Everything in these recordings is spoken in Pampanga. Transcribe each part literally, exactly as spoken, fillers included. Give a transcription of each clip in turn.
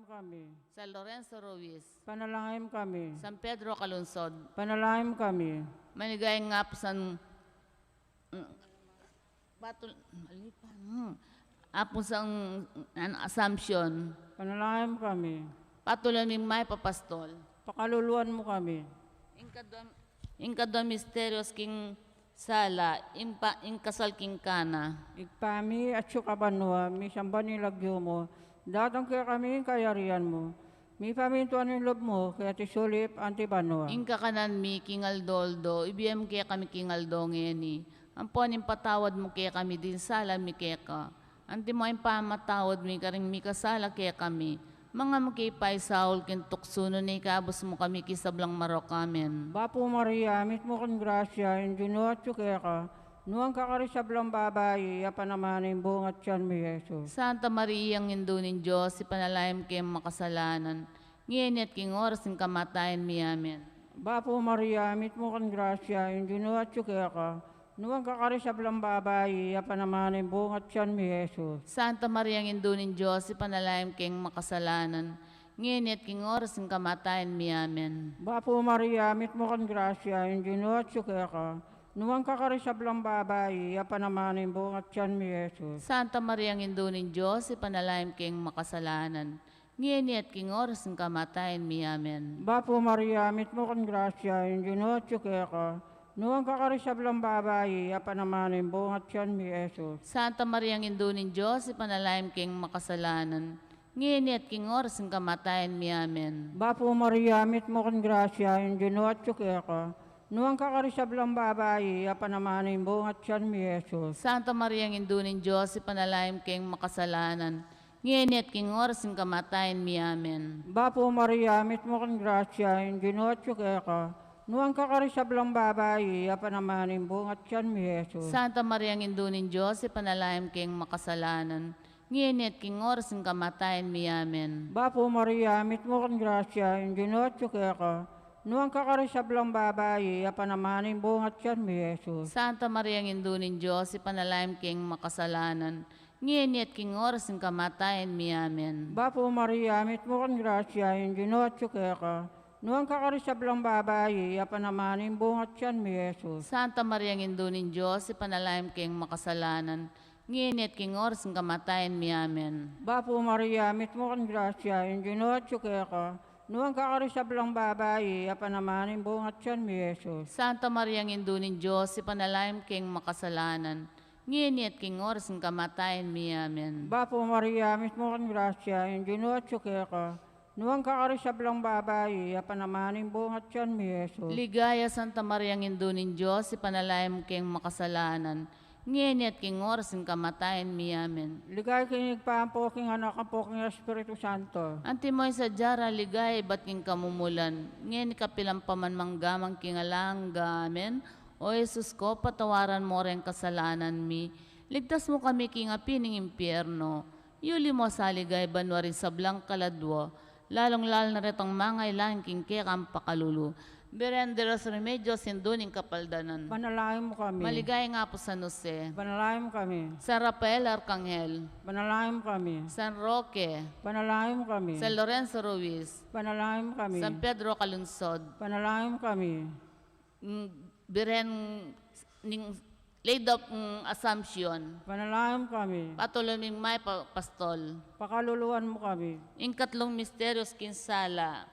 Kami. San Lorenzo Ruiz. Panalangin kami. San Pedro Calungsod. Panalangin kami. Maligayang apu san, mm, patul-, mali pa, hmm. Apu san, an, Assumption. Panalangin kami. Patulan ming mayap a pastol. Pakaluluan mu kami. Ing kadwa, ing kadwa misterios king sala, ing pa, ing kasal king Cana. Ibpa mi, atsu ka banua, misamban ya ing lagyu mu, datang kekami ing kayarian mu, mipamintuan ing lub mu keti sulip anti banua. Ing kakanan mi king aldo-aldo ibie mu kekami king aldo ngeni, ampon ipatawad mu kekami ding sala mi keka, anti mo ing pamamatawad mi karing mikasala kekami. Manga mu ke paisaul king tuksu, nune ikabus mu kami king sablang marok. Amen. Bapu Maria, mitmu ka king grasya, ing Ginu atsu keka, nuan ka karing sablang babai, at nuan ya naman ing bunga ning tiyan mu, i Jesus. Santa Maria, Indu ning Dios, ipanalangin mu keng makasalanan, ngeni at king oras ning kamatayan mi. Amen. Bapu Maria, mitmu ka king grasya, ing Ginu atsu keka, nuan ka karing sablang babai, at nuan ya naman ing bunga ning tiyan mu, i Jesus. Santa Maria, Indu ning Dios, ipanalangin mu keng makasalanan, ngeni at king oras ning kamatayan mi. Amen. Bapu Maria, mitmu ka king grasya, ing Ginu atsu keka, nuan ka karing sablang babai, at nuan ya naman ing bunga ning tiyan mu, i Jesus. Santa Maria, Indu ning Dios, ipanalangin mu keng makasalanan, ngeni at king oras ning kamatayan mi. Amen. Bapu Maria, mitmu ka king grasya, ing Ginu atsu keka, nuan ka karing sablang babai, at nuan ya naman ing bunga ning tiyan mu, i Jesus. Santa Maria, Indu ning Dios, ipanalangin mu keng makasalanan, ngeni at king oras ning kamatayan mi. Amen. Bapu Maria, mitmu ka king grasya, ing Ginu atsu keka, nuan ka karing sablang babai, at nuan ya naman ing bunga ning tiyan mu, i Jesus. Santa Maria, Indu ning Dios, ipanalangin mu keng makasalanan, ngeni at king oras ning kamatayan mi. Amen. Bapu Maria, mitmu ka king grasya, ing Ginu atsu keka, nuan ka karing sablang babai, at nuan ya naman ing bunga ning tiyan mu, i Jesus. Santa Maria, Indu ning Dios, ipanalangin mu keng makasalanan, ngeni at king oras ning kamatayan mi. Amen. Bapu Maria, mitmu ka king grasya, ing Ginu atsu keka, nuan ka karing sablang babai, at nuan ya naman ing bunga ning tiyan mu, i Jesus. Santa Maria, Indu ning Dios, ipanalangin mu keng makasalanan, ngeni at king oras ning kamatayan mi. Amen. Bapu Maria, mitmu ka king grasya, ing Ginu atsu keka, nuan ka karing sablang babai, at nuan ya naman ing bunga ning tiyan mu, i Jesus. Santa Maria, Indu ning Dios, ipanalangin mu keng makasalanan, ngeni at king oras ning kamatayan mi. Amen. Bapu Maria, mitmu ka king grasya, ing Ginu atsu keka, nuan ka karing sablang babai, at nuan ya naman ing bunga ning tiyan mu, i Jesus. Santa Maria, Indu ning Dios, ipanalangin mu keng makasalanan, ngeni at king oras ning kamatayan mi. Amen. Bapu Maria, mitmu ka king grasya, ing Ginu atsu keka, nuan ka karing sablang babai, at nuan ya naman ing bunga ning tiyan mu, i Jesus. Ligaya, Santa Maria, Indu ning Dios, ipanalangin mu keng makasalanan, ngeni at king oras ning kamatayan mi. Amen. Ligaya king Ibpa, ampo king Anak, ampo king Espiritu Santo. Antimo ing sadya rang ligaya ibat king kamumulan, ngeni kapilan pa man, mangga man king alang angga. Amen. O Jesus ko, patawaran mo reng kasalanan mi, ligtas mu kami king api ning impierno, yuli mo sa ligaya banua ring sablang kaladua, lalung-lalu na retang mangailangan king kekang pakalulu. Birhen de los Remedios, Indu ning Kapaldanan. Ipanalangin mu kami. Maligayang Apu San Jose. Ipanalangin mu kami. San Rafael Arkanghel. Ipanalangin mu kami. San Roque. Ipanalangin mu kami. San Lorenzo Ruiz. Ipanalangin mu kami. San Pedro Calungsod. Ipanalangin mu kami. Mm, Birhen ning Lady of, mm, Assumption. Ipanalangin mu kami. Patulan ming mayap a pastol. Pakaluluan mu kami. Ing katlung misterios king sala,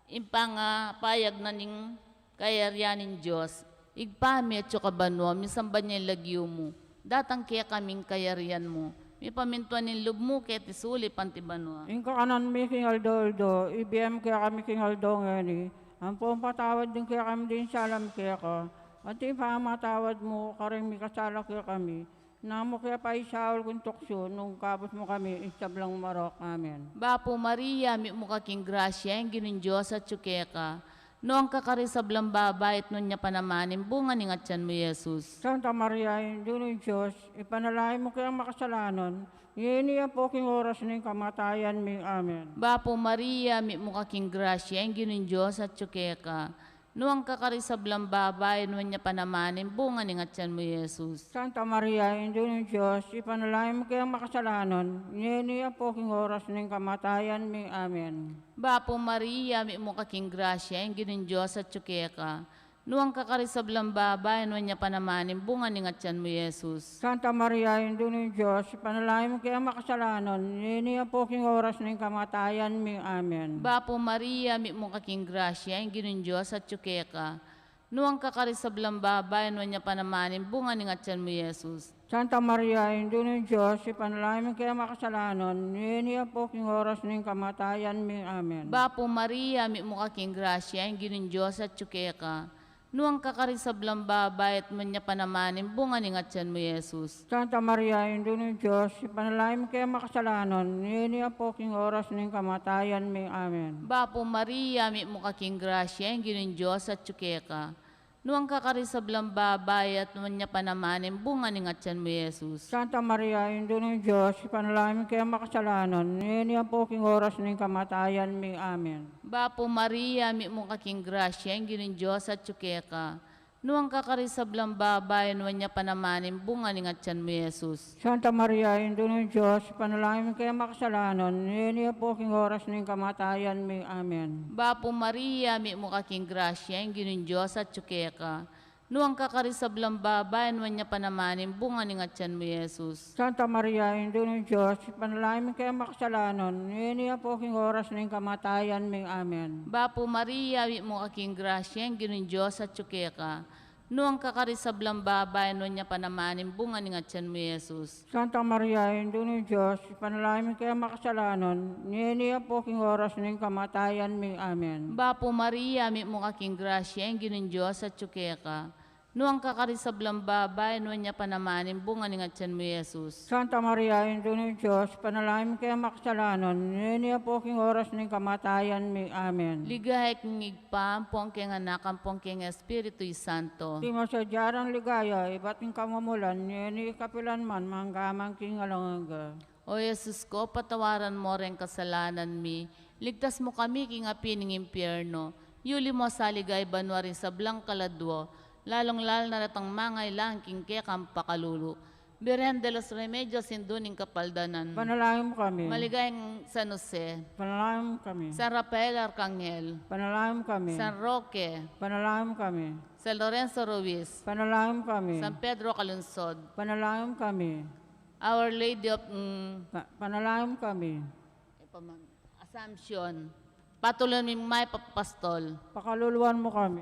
ing pangapayag na ning kayarian ning Dios. Ibpa mi, atsu ka banua, misamban ya ing lagyu mu, datang kekami ing kayarian mu, mipamintuan ing lub mu keti sulip anti banua. Ing kakanan mi king aldo-aldo ibie mu kekami king aldo ngeni, ampon patawad mu kekami ding sala mi keka, anti ing pamamatawad mu karing mikasala kekami, e mu ke paisaul king tuksu, nune ikabus mu kami king sablang marok. Amen. Bapu Maria, mitmu ka king grasya, ing Ginung Dios atsu keka, nuan ka karing sablang babai, at nuan ya pa naman ing bunga ning atian mu, i Jesus. Santa Maria, Indu ning Dios, ipanalangin mu keng makasalanan, ngeni ampo king oras ning kamatayan mi. Amen. Bapu Maria, mitmu ka king grasya, ing Ginung Dios atsu keka, Nuan ka karing sablang babai, nuan ya pa naman ing bunga ning atian mu, Jesus. Santa Maria, Indu ning Dios, ipanalangin mu keng makasalanan, ngeni ampo king oras ning kamatayan mi. Amen. Bapu Maria, mitmu ka king grasya, ing Ginung Dios atyu keka. Nuan ka karing sablang babai, nuan ya pa naman ing bunga ning atian mu, Jesus. Santa Maria, Indu ning Dios, ipanalangin mu keng makasalanan, ngeni ampo king oras ning kamatayan mi. Amen. Bapu Maria, mitmu ka king grasya, ing Ginung Dios atyu keka. Nuan ka karing sablang babai, nuan ya pa naman ing bunga ning atian mu, Jesus. Santa Maria, Indu ning Dios, ipanalangin mu keng makasalanan, ngeni ampo king oras ning kamatayan mi. Amen. Bapu Maria, mitmu ka king grasya, ing Ginung Dios atyu keka. Nuan ka karing sablang babai, at nuan ya pa naman ing bunga ning atian mu, Jesus. Santa Maria, Indu ning Dios, ipanalangin mu keng makasalanan, ngeni ampo king oras ning kamatayan mi. Amen. Bapu Maria, mitmu ka king grasya, ing Ginung Dios atyu keka. Nuan ka karing sablang babai, at nuan ya pa naman ing bunga ning atian mu, Jesus. Santa Maria, Indu ning Dios, ipanalangin mu keng makasalanan, ngeni ampo king oras ning kamatayan mi. Amen. Bapu Maria, mitmu ka king grasya, ing Ginung Dios atyu keka. Nuan ka karing sablang babai, nuan ya pa naman ing bunga ning atian mu, Jesus. Santa Maria, Indu ning Dios, ipanalangin mu keng makasalanan, ngeni ampo king oras ning kamatayan mi. Amen. Bapu Maria, mitmu ka king grasya, ing Ginung Dios atyu keka. Nuan ka karing sablang babai, nuan ya pa naman ing bunga ning atian mu, Jesus. Santa Maria, Indu ning Dios, ipanalangin mu keng makasalanan, ngeni ampo king oras ning kamatayan mi. Amen. Bapu Maria, mitmu ka king grasya, ing Ginung Dios atyu keka. Nuan ka karing sablang babai, nuan ya pa naman ing bunga ning atian mu, Jesus. Santa Maria, Indu ning Dios, ipanalangin mu keng makasalanan, ngeni ampo king oras ning kamatayan mi. Amen. Bapu Maria, mitmu ka king grasya, ing Ginung Dios atyu keka. Nuan ka karing sablang babai, nuan ya pa naman ing bunga ning atian mu, Jesus. Santa Maria, Indu ning Dios, ipanalangin mu keng makasalanan, ngeni ampo king oras ning kamatayan mi. Amen. Ligaya king Ibpa, ampon keng Anak, ampon keng Espiritu Santo. Antimo sadya rang ligaya ibat king kamumulan, ngeni, kapilan man, mangga man king alang angga. O Jesus ko, patawaran mo reng kasalanan mi, ligtas mo kami king api ning impyerno, yuli mo sa ligaya banua ring sablang kaladua, lalung-lalu na retang mangailangan king kekang pakalulu. Birhen de los Remedios, Indu ning Kapaldanan. Panalangin mo kami. Maligayang San Jose. Panalangin mo kami. San Rafael Arcangel. Panalangin mo kami. San Roque. Panalangin mo kami. San Lorenzo Ruiz. Panalangin mo kami. San Pedro Calungsod. Panalangin mo kami. Our Lady of, mm, Pa-, panalangin mo kami. Assumption. Patulunan ming mayap a pastol. Pakaluluan mo kami.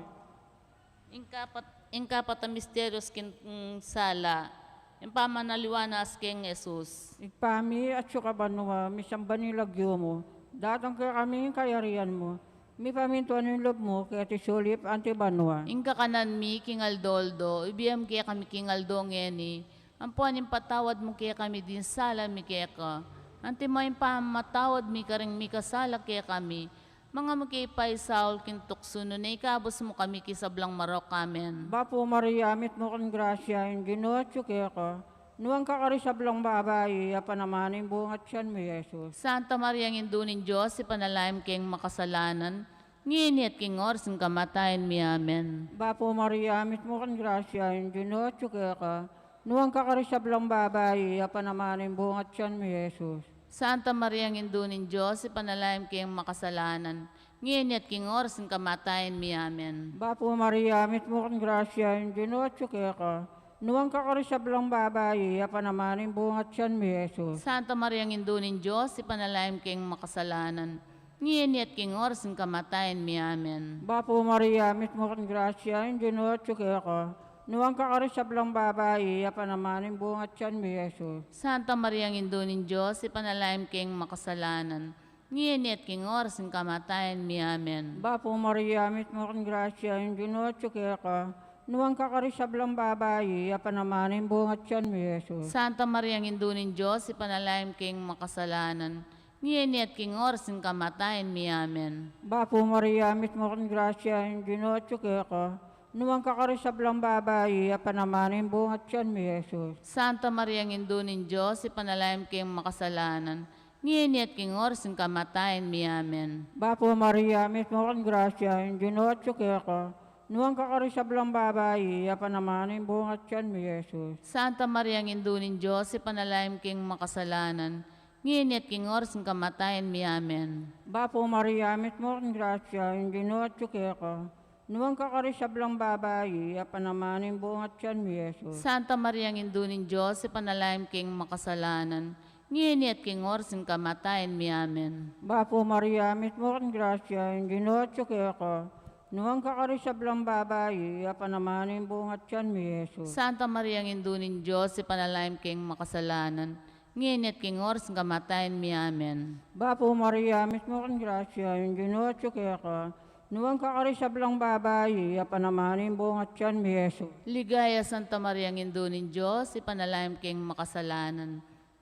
Ing kapat, ing kapat a misteryos king, mm, sala. Ing pamanaliwanas keng Jesus. Ibpa mi, atsu ka banua, misamban ya ing lagyu mu. Datang kekami ing kayarian mu. Mipamintuan ing lub mu keti sulip anti banua. Ing kakanan mi king aldo-aldo ibie mu kekami king aldo ngeni. Ampon ipatawad mu kekami ding sala mi keka, antimo ing pamamatawad mi karing mikasala kekami. Manga mu ke paisaul king tuksu, nune ikabus mu kami king sablang marok. Amen. Bapu Maria, mitmu ka king grasya, ing Ginu atyu keka. Nuan ka karing sablang babai, at nuan ya pa naman ing bunga ning atian mu, Jesus. Santa Maria, Indu ning Dios, ipanalangin mu keng makasalanan, ngeni at king oras ning kamatayan mi. Amen. Bapu Maria, mitmu ka king grasya, ing Ginu atyu keka. Nuan ka karing sablang babai, at nuan ya pa naman ing bunga ning atian mu, Jesus. Santa Maria, Indu ning Dios, ipanalangin mu keng makasalanan, ngeni at king oras ning kamatayan mi. Amen. Bapu Maria, mitmu ka king grasya, ing Ginu atyu keka. Nuan ka karing sablang babai, at nuan ya pa naman ing bunga ning atian mu, Jesus. Santa Maria, Indu ning Dios, ipanalangin mu keng makasalanan, ngeni at king oras ning kamatayan mi. Amen. Bapu Maria, mitmu ka king grasya, ing Ginu atyu keka. Nuan ka karing sablang babai, at nuan ya pa naman ing bunga ning atian mu, Jesus. Santa Maria, Indu ning Dios, ipanalangin mu keng makasalanan, ngeni at king oras ning kamatayan mi. Amen. Bapu Maria, mitmu ka king grasya, ing Ginu atyu keka. Nuan ka karing sablang babai, at nuan ya pa naman ing bunga ning atian mu, Jesus. Santa Maria, Indu ning Dios, ipanalangin mu keng makasalanan, ngeni at king oras ning kamatayan mi. Amen. Bapu Maria, mitmu ka king grasya, ing Ginu atyu keka. Nuan ka karing sablang babai, at nuan ya pa naman ing bunga ning atian mu, Jesus. Santa Maria, Indu ning Dios, ipanalangin mu keng makasalanan, ngeni at king oras ning kamatayan mi. Amen. Bapu Maria, mitmu ka king grasya, ing Ginu atyu keka. Nuan ka karing sablang babai, iya pa naman ing bunga ning tiyan mu, i Jesus. Santa Maria, Indu ning Dios, ipanalangin mu kaming makasalanan, ngeni at king oras ning kamatayan mi. Amen. Bapu Maria, mitmu ka king grasya, ing Ginu atyu keka. Nuan ka karing sablang babai, iya pa naman ing bunga ning tiyan mu, i Jesus. Santa Maria, Indu ning Dios, ipanalangin mu kaming makasalanan, ngeni at king oras ning kamatayan mi. Amen. Bapu Maria, mitmu ka king grasya, ing Ginu atyu keka. Nuan ka karing sablang babai, iya pa naman ing bunga ning tiyan mu, i Jesus. Santa Maria, Indu ning Dios, ipanalangin mu kaming makasalanan, ngeni at king oras ning kamatayan mi. Amen. Bapu Maria, mitmu ka king grasya, ing Ginu atyu keka. Nuan ka karing sablang babai, iya pa naman ing bunga ning tiyan mu, i Jesus. Ligaya, Santa Maria, Indu ning Dios, ipanalangin mu kaming makasalanan,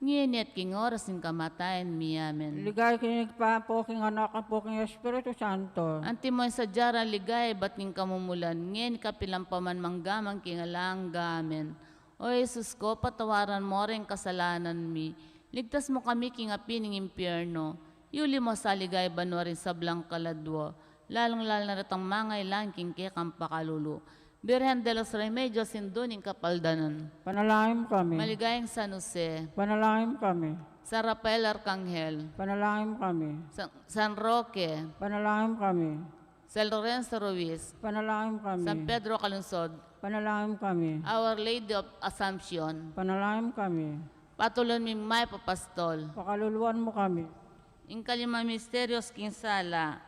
ngeni at king oras ning kamatayan mi. Amen. Ligaya king Ibpa, ampo king Anak, ampo king Espiritu Santo. Antimo ing sadya rang ligaya ibat king kamumulan, ngeni, kapilan pa man, mangga man king alang angga. Amen. O Jesus ku, patawaran mu ring kasalanan mi, ligtas mu kami king api ning impyerno, yuli mu sa ligaya banua ring sablang kaladua, lalung-lalu na retang mangailangan king kekang pakalulu. Birhen de los Remedios, Indu ning Kapaldanan. Panalangin mu kami. Maligayang San Jose. Panalangin mu kami. San Rafael Arkanghel. Panalangin mu kami. San, San Roque. Panalangin mu kami. San Lorenzo Ruiz. Panalangin mu kami. San Pedro Calungsod. Panalangin mu kami. Our Lady of Assumption. Panalangin mu kami. Patulun ming mayap a pastol. Pakaluluan mu kami. Ing kalimang misteryos king sala,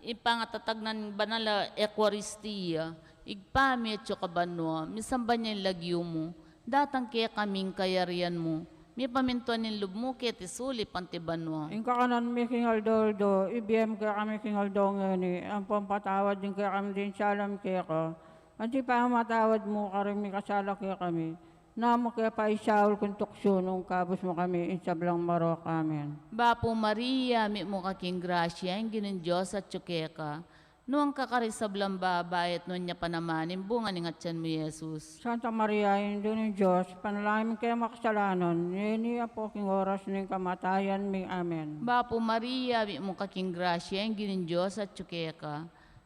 ing pangatatag na ning banal a Eukaristia. Ibpa mi atsu ka banua, misamban ya ing lagyu mu, datang kekami ing kayarian mu, mipamintuan ing lub mu keti sulip anti banua. Ing kakanan mi king aldo-aldo, ibie mu kekami king aldo ngeni, ampon patawad mu kekami ding sala mi keka, anti pamamatawad mu karing mikasala kekami. Nanu mu ke paisaul king tuksu, nune ikabus mu kami king sablang marok. Amen. Bapu Maria, mitmu ka king grasya, ing Ginung Dios atsu keka. Nuan ka karing sablang babai, at nuan ya pa naman ing bunga ning atian mu, i Jesus. Santa Maria, Indu ning Dios, ipanalangin mu kaming makasalanan, ngeni ampo king oras ning kamatayan mi. Amen. Bapu Maria, mitmu ka king grasya, ing Ginung Dios atsu keka.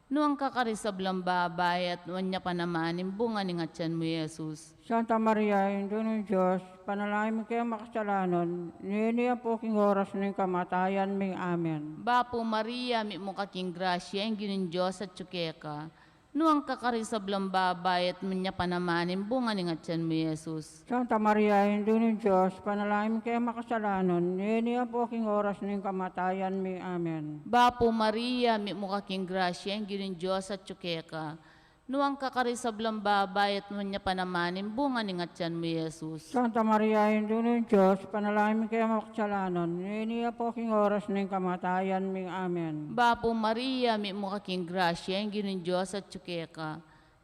Nuan ka karing sablang babai, at nuan ya pa naman ing bunga ning atian mu, i Jesus. Santa Maria, Indu ning Dios, ipanalangin mu kaming makasalanan, ngeni ampo king oras ning kamatayan mi. Amen. Bapu Maria, mitmu ka king grasya, ing Ginung Dios atsu keka. Nuan ka karing sablang babai, at nuan ya pa naman ing bunga ning atian mu, i Jesus. Santa Maria, Indu ning Dios, ipanalangin mu kaming makasalanan, ngeni ampo king oras ning kamatayan mi. Amen. Bapu Maria, mitmu ka king grasya, ing Ginung Dios atsu keka. Nuan ka karing sablang babai, at nuan ya pa naman ing bunga ning atian mu, i Jesus. Santa Maria, Indu ning Dios, ipanalangin mu kaming makasalanan, ngeni ampo king oras ning kamatayan mi. Amen. Bapu Maria, mitmu ka king grasya, ing Ginung Dios atsu keka.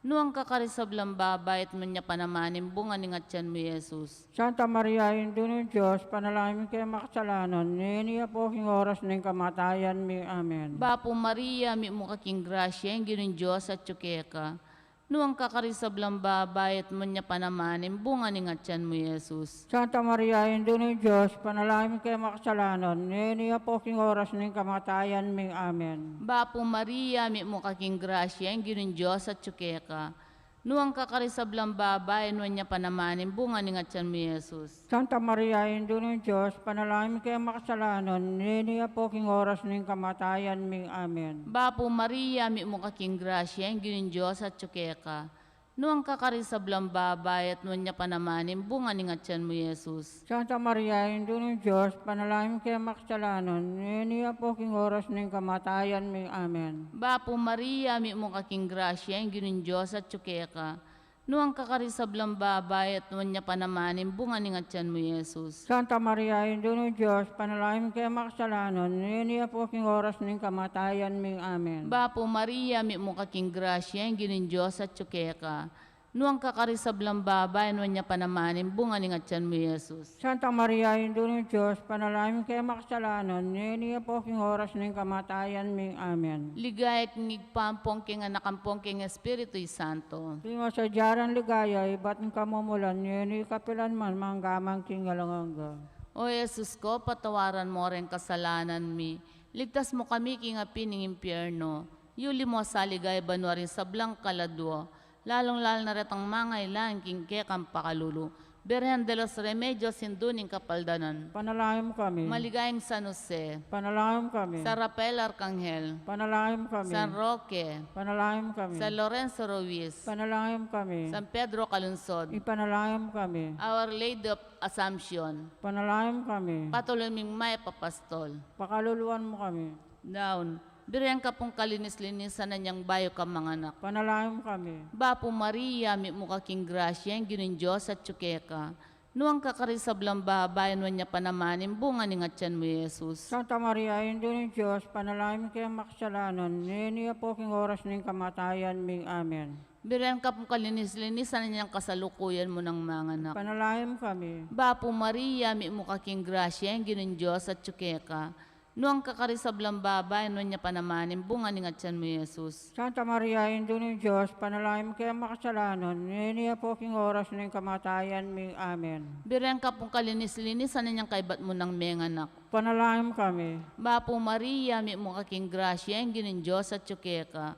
Nuan ka karing sablang babai, at nuan ya pa naman ing bunga ning atian mu, i Jesus. Santa Maria, Indu ning Dios, ipanalangin mu kaming makasalanan, ngeni ampo king oras ning kamatayan mi. Amen. Bapu Maria, mitmu ka king grasya, ing Ginung Dios atsu keka. Nuan ka karing sablang babai, at nuan ya pa naman ing bunga ning atian mu, i Jesus. Santa Maria, Indu ning Dios, ipanalangin mu kaming makasalanan, ngeni ampo king oras ning kamatayan mi. Amen. Bapu Maria, mitmu ka king grasya, ing Ginung Dios atsu keka. Nuan ka karing sablang babai, nuan ya pa naman ing bunga ning atian mu, i Jesus. Santa Maria, Indu ning Dios, ipanalangin mu kaming makasalanan, ngeni ampo king oras ning kamatayan mi. Amen. Bapu Maria, mitmu ka king grasya, ing Ginung Dios atsu keka. Nuan ka karing sablang babai, at nuan ya pa naman ing bunga ning atian mu, i Jesus. Santa Maria, Indu ning Dios, ipanalangin mu kaming makasalanan, ngeni ampo king oras ning kamatayan mi. Amen. Bapu Maria, mitmu ka king grasya, ing Ginung Dios atsu keka. Nuan ka karing sablang babai, at nuan ya pa naman ing bunga ning atian mu, i Jesus. Santa Maria, Indu ning Dios, ipanalangin mu kaming makasalanan, ngeni ampo king oras ning kamatayan mi. Amen. Bapu Maria, mitmu ka king grasya, ing Ginung Dios atsu keka. Nuan ka karing sablang babai, nuan ya pa naman ing bunga ning atian mu, i Jesus. Santa Maria, Indu ning Dios, ipanalangin mu kaming makasalanan, ngeni ampo king oras ning kamatayan mi. Amen. Ligaya king Ibpa, ampon king Anak, ampon king Espiritu Santo. Antimo ing sadya rang ligaya ibat king kamumulan, ngeni, kapilan man, mangga man king alang angga. O Jesus ku, patawaran mu ring kasalanan mi, ligtas mu kami king api ning impyerno, Yuli mu a saligaya banua ring sablang kaladua, lalung-lalu na retang mangailangan king kekang pakalulu. Birhen de los Remedios, Indu ning Kapaldanan. Panalangin mu kami. Maligayang San Jose. Panalangin mu kami. San Rafael Arkanghel. Panalangin mu kami. San Roque. Panalangin mu kami. San Lorenzo Ruiz. Panalangin mu kami. San Pedro Calungsod. Ipanalangin mu kami. Our Lady of Assumption. Panalangin mu kami. Patuluyan ming mayap a pastol. Pakaluluan mu kami. Daun. Birhen ka pung kalinis-linisan a nyang bayu ka manganak. Panalangin mu kami. Bapu Maria, mitmu ka king grasya, ing Ginung Dios atyu keka. Nuan ka karing sablang babai, nuan ya pa naman ing bunga ning atyan mu, Jesus. Santa Maria, Indu ning Dios, panalangin mu kaming makasalanan, ngeni at king oras ning kamatayan mi. Amen. Birhen ka pung kalinis-linisan a nyang kasalukuyan mu nang manganak. Panalangin mu kami. Bapu Maria, mitmu ka king grasya, ing Ginung Dios atyu keka. Nuan ka karing sablang babai, nuan ya pa naman ing bunga ning atyan mu, Jesus. Santa Maria, Indu ning Dios, panalangin mu kaming makasalanan, ngeni at king oras ning kamatayan mi. Amen. Birhen ka pung kalinis-linisan a nyang kaybat mu nang menganak. Panalangin mu kami. Bapu Maria, mitmu ka king grasya, ing Ginung Dios atyu keka.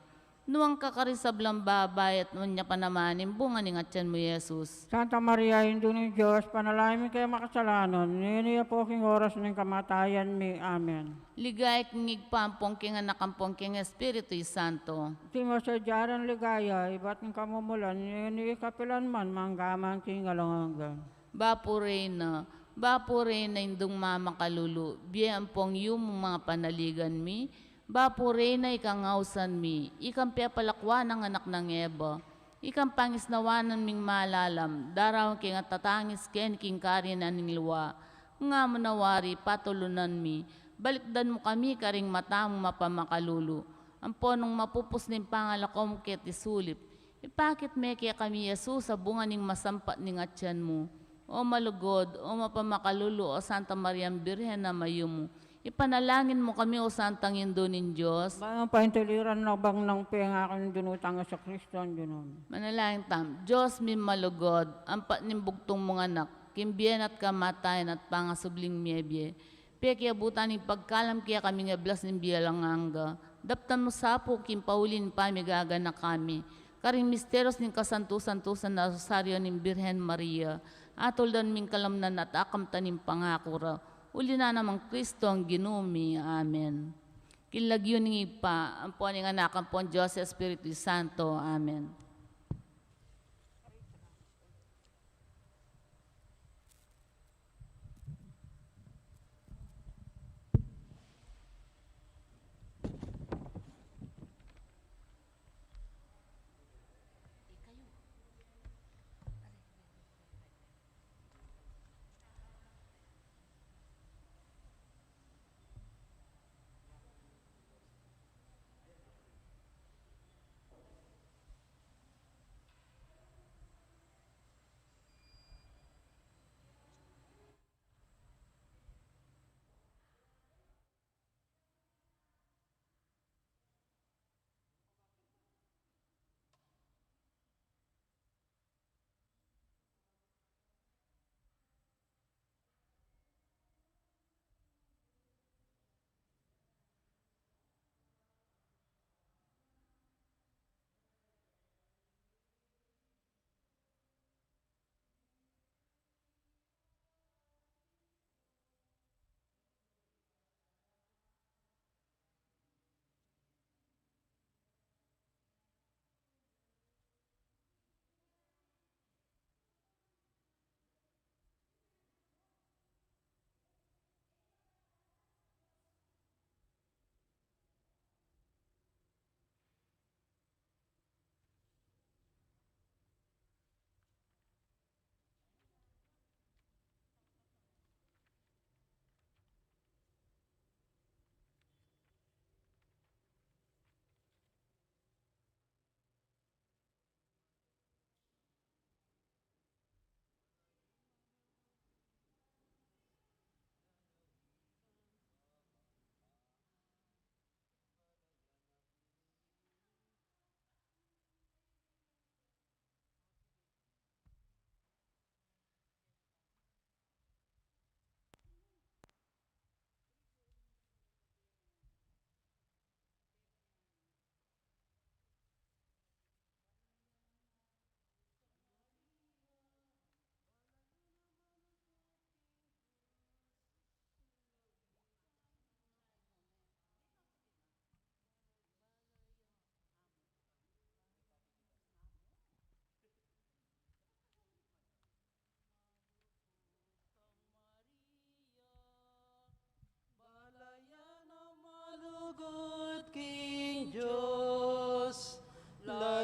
Nuan ka karing sablang babai, at nuan ya pa naman ing bunga ning atyan mu, Jesus. Santa Maria, Indu ning Dios, panalangin mu kaming makasalanan, ngeni at king oras ning kamatayan mi. Amen. Ligaya king Ibpa, ampon king Anak, ampon king Espiritu Santo. Antimo sadya ring ligaya, ibat king kamumulan, ngeni, kapilan man, mangga man king alang angga. Bapu Reyna, Bapu Reyna, Indung mamakalulu, bie ampon yumu ing panaligan mi. Bapu Reyna, ikang ausan mi, ikang pepalakuan nang anak nang Eva, ikang pangisnawan ming malalam, daraun king atatangis keni king karinan ning liwa. Nga mu na wari, patulunan mi, balikdan mu kami karing mata mung mapamakalulu, ampon nung mapupus ne ing pangalako mu keti sulip, ipakit me kekami i Jesus a bunga ning masampat ning atyan mu. O malugud, o mapamakalulu, o Santa Mariang Birhen a mayumu, ipanalangin mu kami, o Santang Indu ning Dios. Ban paintiliran nang bangnang pengaku ning dinu tang Jesucristo, Ginu mi. Manalangin tamu. Dios mi malugud, ampat ning bugtung mung Anak, king bie na at kamatayan at pangasubling mebie, pekiabutan ning pagkalam kekami king ablas ning bie alang angga. Daptan mu sa pu king pauli ning pamigaganaka mi karing misterios ning kasantu-santusan a Rosario ning Birhen Maria, atuldan ming kalamnan at akamtan ing pangaku ra, uli na nang Kristong Ginu mi. Amen. King lagyu ning Ibpa, ampon ning Anak, ampon Dios Espiritu Santo. Amen.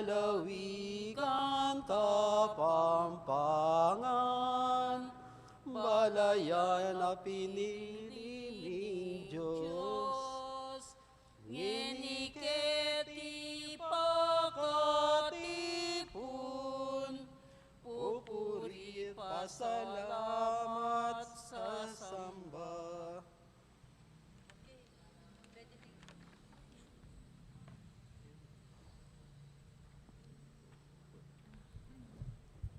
Lalawigan, Kapampangan, balayan a pinili ning Dios. Ngeni keti pakatipun, pupuri, pasalamat, sasamba.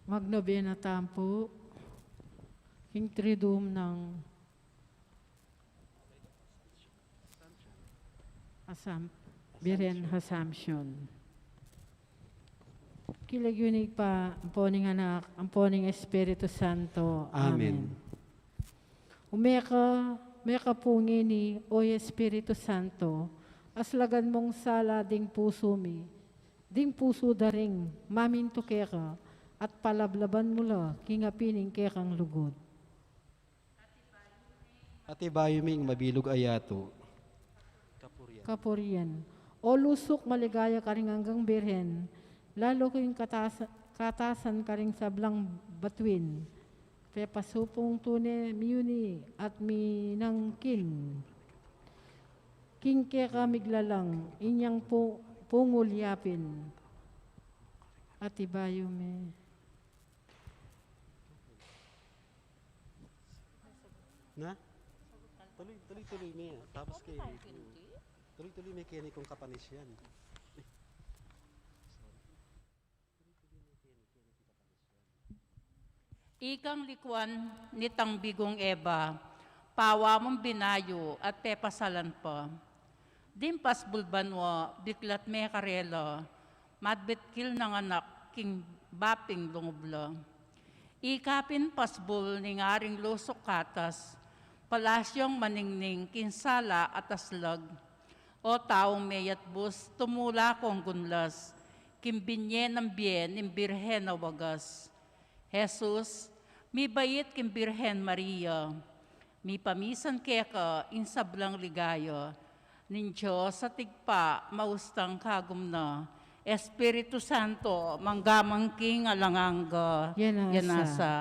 Magnobena tamu pu king Triduum ning Asam-, Birhen Assumption. King lagyu ning Ibpa, ampo ning Anak, ampo ning Espiritu Santo. Amen. Amen. Ume ka, ume ka pu ngeni, o Espiritu Santo, aslagan mung sala ding pusu mi, ding pusu da ring mamintu keka, at palablaban mu la king api ning kekang lugud. Atibayu mi ing mabilug a yatu. Kapurian. Kapurian. O lusuk maligaya karing anggang Birhen, lalu king katasa-, katasan karing sablang batuin. Pepasupung tune miyuni at minangkin king keka miglalang, inyang pu-, pungul yapin. Atibayu mi. Na? Tuloy, tuloy-tuloy mi. Tapos kay, tuloy-tuloy mi keni kung kapanisian. Ikang likuan nitang Bigung Eva, pawa mung binayu at pepasalan pa. Ding pasbul banua, biklat me karela, madbitkil nang anak king baping lungub la. Ika pin pasbul ning aring lusuk katas, palasyung maningning king sala at aslag. O taung meyatbus, tumula kung gunlas, king binye nang bie ning Birhen a wagas. Jesus, mibait king Birhen Maria, mipamisan keka ing sablang ligaya ning Dios at Ibpa, maustang kagum na, Espiritu Santo, mangga man king alang angga. Yanasa. Yanasa.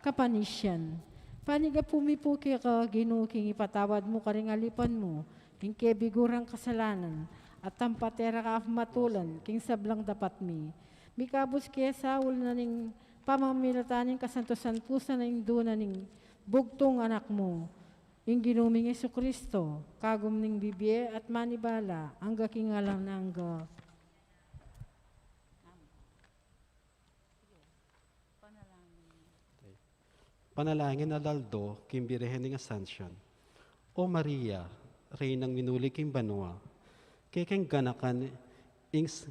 Kapanisian. Panigapu mi pu keka, Ginu, king ipatawad mu karing alipan mu ing kebigu rang kasalanan, at tampate ra ka pamatulan king sablang dapat mi. Mikabus ke saul na ning pamamilatan ning kasanto-santusan ning duna ning bugtung Anak mu, ing Ginu ming Jesucristo, kagum ning bibie at manibala angga king alang angga. Panalangin a aldo king Birhen ning Assumption. O Maria, Reynang minuli king banua, kekeng ganakan ing s-,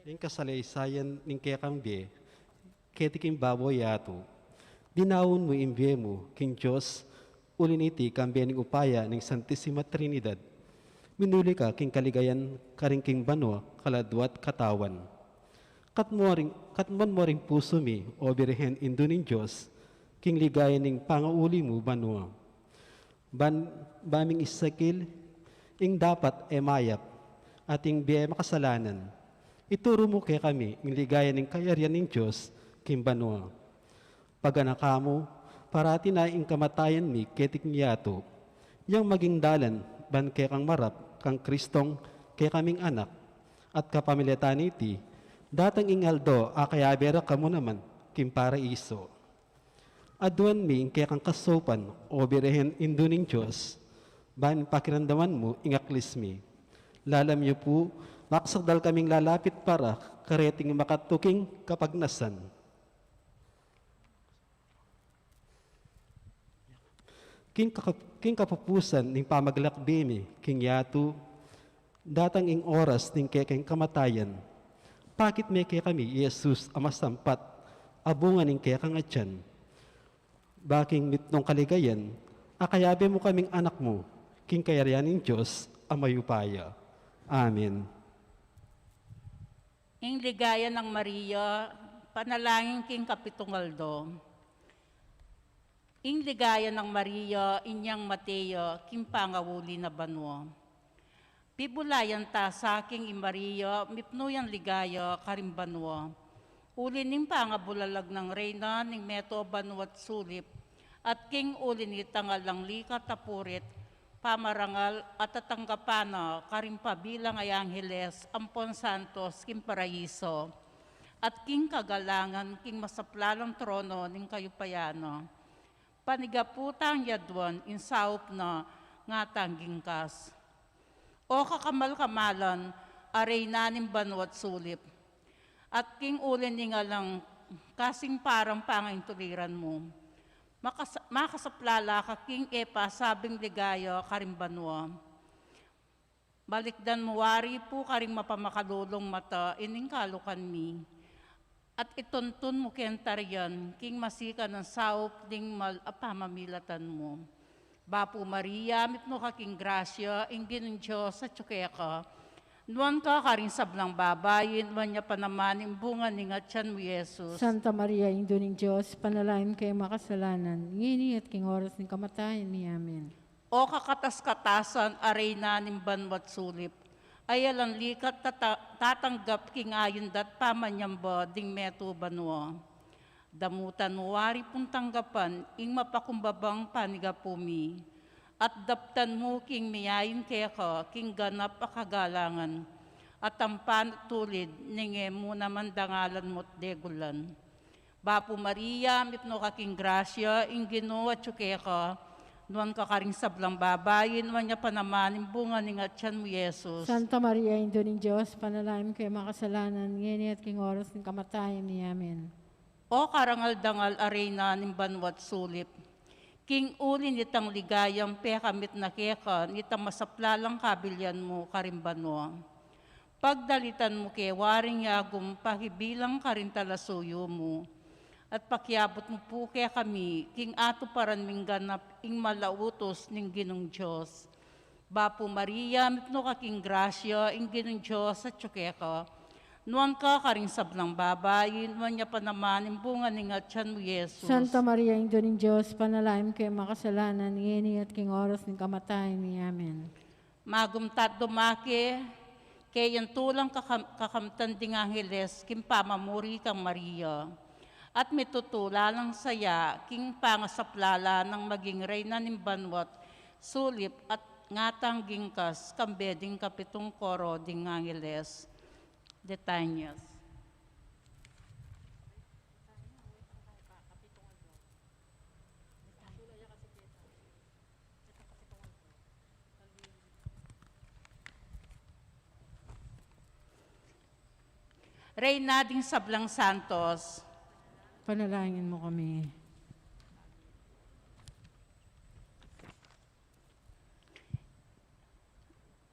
ing kasaleysayan ning kekang bie keti king babo yatu. Dinaun mu ing bie mu king Dios, uli niti kambe ning upaya ning Santisima Trinidad, minuli ka king kaligayan karin king banua, kaladua at katawan. Katmuan mo ring, katmuan mo ring pusu mi, o Birhen Indu ning Dios, king ligaya ning pangauli mu banua. Ban, ba ming isakil ing dapat e mayap, at ing bie makasalanan. Ituru mu kekami ing ligaya ning kayarian ning Dios king banua. Paganaka mu parati na ing kamatayan mi keti king yatu, yang maging dalan ban kekang marap kang Kristong kekaming anak, at kapamilatan niti, datang ing aldo a kayabe ra ka mu naman king paraiso. Aduan mi ing kekang kasaupan, o Birhen Indu ning Dios, ban pakiramdaman mu ing aklis mi. Lalam yu pu, maksakdal kaming lalapit para kareting makatuking kapagnasan. King kaka-, king kapupusan ning pamaglakbe mi king yatu, datang ing oras ning kekeng kamatayan. Pakit me kekami i Jesus a masampat a bunga ning kekang atian. Ba king mitmung kaligayan, akayabe mu kaming anak mu, king kayarian ning Dios a mayupaya. Amen. Ing ligaya nang Maria, panalangin king kapitung aldo. Ing ligaya nang Maria, inyang mate ya king pangauli na banua. Pibulayan ta sa king i Maria, mipnu yang ligaya karing banua. Uli ning pangabulalag nang Reyna ning meto banua't sulip, at king uli nita ngan lang likat a purit, pamarangal at tatanggapan na karing pabilang a angheles ampon santos king paraiso, at king kagalangan king masaplalang trono ning kayupayan na. Panigapu tang yaduan ing saup na ngatang gingkas. O kakamal-kamalan a Reyna ning banua't sulip, at king uli ning alang kasing parang pangaintuliran mu, makas-, makasaplala ka king e pasabing ligaya karing banua. Balikdan mu wari pu karing mapamakalulung mata ining kalukan mi, at ituntun mu keng tarian king masikan nang saup ning mal a pamamilatan mu. Bapu Maria, mipnu ka king grasya, ing Ginung Dios atyu keka. Nuan ka karing sablang babai, nuan ya pa naman ing bunga ning atian mu, Jesus. Santa Maria, Indu ning Dios, ipanalangin mu keng makasalanan, ngeni at king oras ning kamatayan mi. Amen. O kakatas-katasan a Reyna ning banua't sulip, a e alang likat tata-, tatanggap king ayun da't pamanyamba ding meto banua. Damutan mu wari pung tanggapan ing mapakumbabang panigapu mi, at daptan mu king miyayun keka king ganap a kagalangan, at ampan tulid ning e mu naman dangalan mu't degulan. Bapu Maria, mipnu ka king grasya, ing Ginu atyu keka, nuan ka karing sablang babai, nuan ya pa naman ing bunga ning atian mu, Jesus. Santa Maria, Indu ning Dios, ipanalangin mu keng makasalanan, ngeni at king oras ning kamatayan mi. Amen. O karangal-dangal a Reyna ning banua't sulip, king uli nitang ligayang pekamit na keka nitang masaplalang kabilian mu karing banua. Pagdalitan mu ke waring yagum pakibilang karing talasuyu mu, at pakiabut mu pu kekami king atuparan ming ganap ing mal a utus ning Ginung Dios. Bapu Maria, mipnu ka king grasya, ing Ginung Dios atyu keka. Nuan ka karing sablang babai, nuan ya pa naman ing bunga ning atian mu, Jesus. Santa Maria, Indu ning Dios, ipanalangin mu keng makasalanan, ngeni at king oras ning kamatayan mi. Amen. Magum ta't dumake keyang tulang kakam-, kakamtan ding angheles king pamamuri kang Maria, at mitutula lang saya king pangasaplala nang maging Reyna ning banua't sulip at ngatang gingkas kambe ding kapitung koro ding angheles. Litanias. Reyna ding sablang santos, ipanalangin mu kami.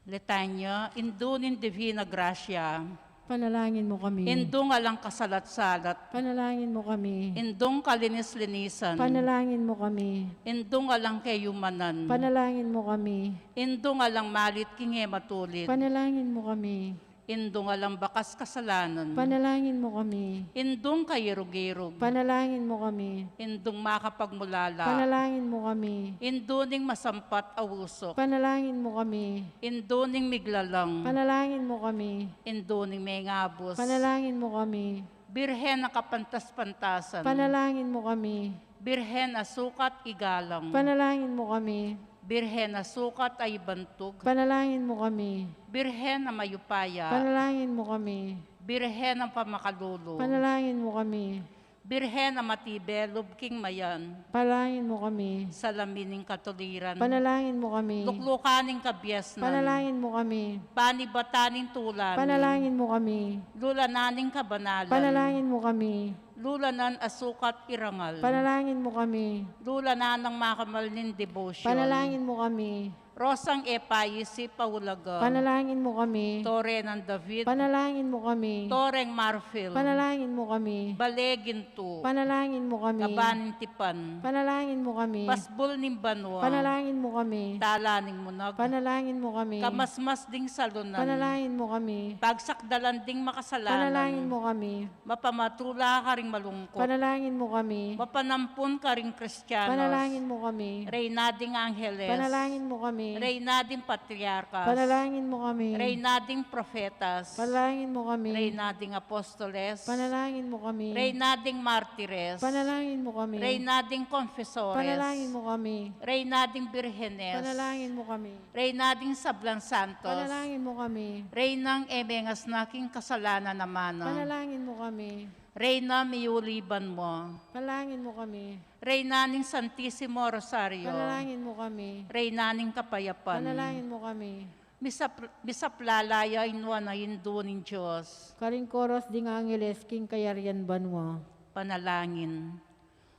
Litanya, Indu ning Divina Gracia. Ipanalangin mu kami. Indung alang kasalat-salat. Ipanalangin mu kami. Indung kalinis-linisan. Ipanalangin mu kami. Indung alang kayumanan. Ipanalangin mu kami. Indung alang malit king e matulid. Ipanalangin mu kami. Indung alang bakas kasalanan. Ipanalangin mu kami. Indung kayirug-irug. Ipanalangin mu kami. Indung makapagmulalam. Ipanalangin mu kami. Indu ning masampat a usuk. Ipanalangin mu kami. Indu ning miglalang. Ipanalangin mu kami. Indu ning mengabus. Ipanalangin mu kami. Birhen a kapantas-pantasan. Ipanalangin mu kami. Birhen a sukat igalang. Ipanalangin mu kami. Birhen a sukat a ibantug. Ipanalangin mu kami. Birhen a mayupaya. Ipanalangin mu kami. Birhen a pamakalulu. Ipanalangin mu kami. Birhen a matibe lub king mayan. Ipanalangin mu kami. Salamin ning katuliran. Ipanalangin mu kami. Luklukan ning kabiasnan. Ipanalangin mu kami. Panibatan ning tulanan. Ipanalangin mu kami. Lulanan ning kabanalan. Ipanalangin mu kami. Lulanan a sukat irangal. Ipanalangin mu kami. Lulanan a makamal ning debosyon. Ipanalangin mu kami. Rosang e paisip a ulaga. Ipanalangin mu kami. Tore nang David. Ipanalangin mu kami. Toreng marfil. Ipanalangin mu kami. Bale gintu. Ipanalangin mu kami. Taba ning tipan. Ipanalangin mu kami. Pasbul ning banua. Ipanalangin mu kami. Tala ning munag. Ipanalangin mu kami. Kamasmas ding salunan. Ipanalangin mu kami. Pagsakdalan ding makasalanan. Ipanalangin mu kami. Mapamatula karing malungkut. Ipanalangin mu kami. Mapanampun karing Kristianos. Ipanalangin mu kami. Reyna ding Angeles. Ipanalangin mu kami. Reyna ding patriarkas. Panalangin mo kami. Reyna ding profetas. Panalangin mo kami. Reyna ding apostoles. Panalangin mo kami. Reyna ding martires. Panalangin mo kami. Reyna ding konfesores. Panalangin mo kami. Reyna ding birhenes. Panalangin mo kami. Reyna ding sablang santos. Panalangin mo kami. Reynang e mengasna king kasalanan a mano. Panalangin mo kami. Reyna miyuli banua. Panalangin mo kami. Reyna ning Santisimo Rosario. Panalangin mo kami. Reyna ning kapayapan. Panalangin mo kami. Misap-, misaplala ya ing nuan a Indu ning Dios. Karing koros ding angeles king kayarian banua. Panalangin.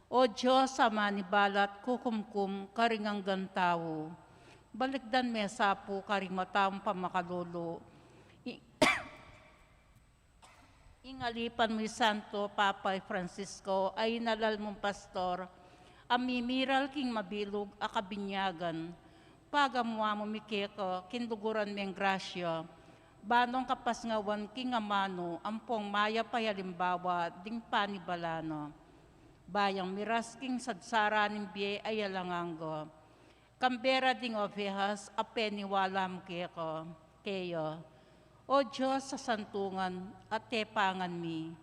O Dios a manibalat kukumkum karing anggang tau, balikdan me sa pu karing mataung pamakalulu i-, ing alipan mu i Santo Papa i Francisco a inalal mung pastor a mimiral king mabilug a kabinyagan. Pagamuan mu mi keka king luguran meng grasya, banong kapasngawan king amanu ampong mayap a alimbawa ding panibalan na. Bayang miras king sadsaran ning bie a alang angga. Kambe ra ding ovehas a peniwala mu keka, keya. O Dios a santungan at tepangan mi,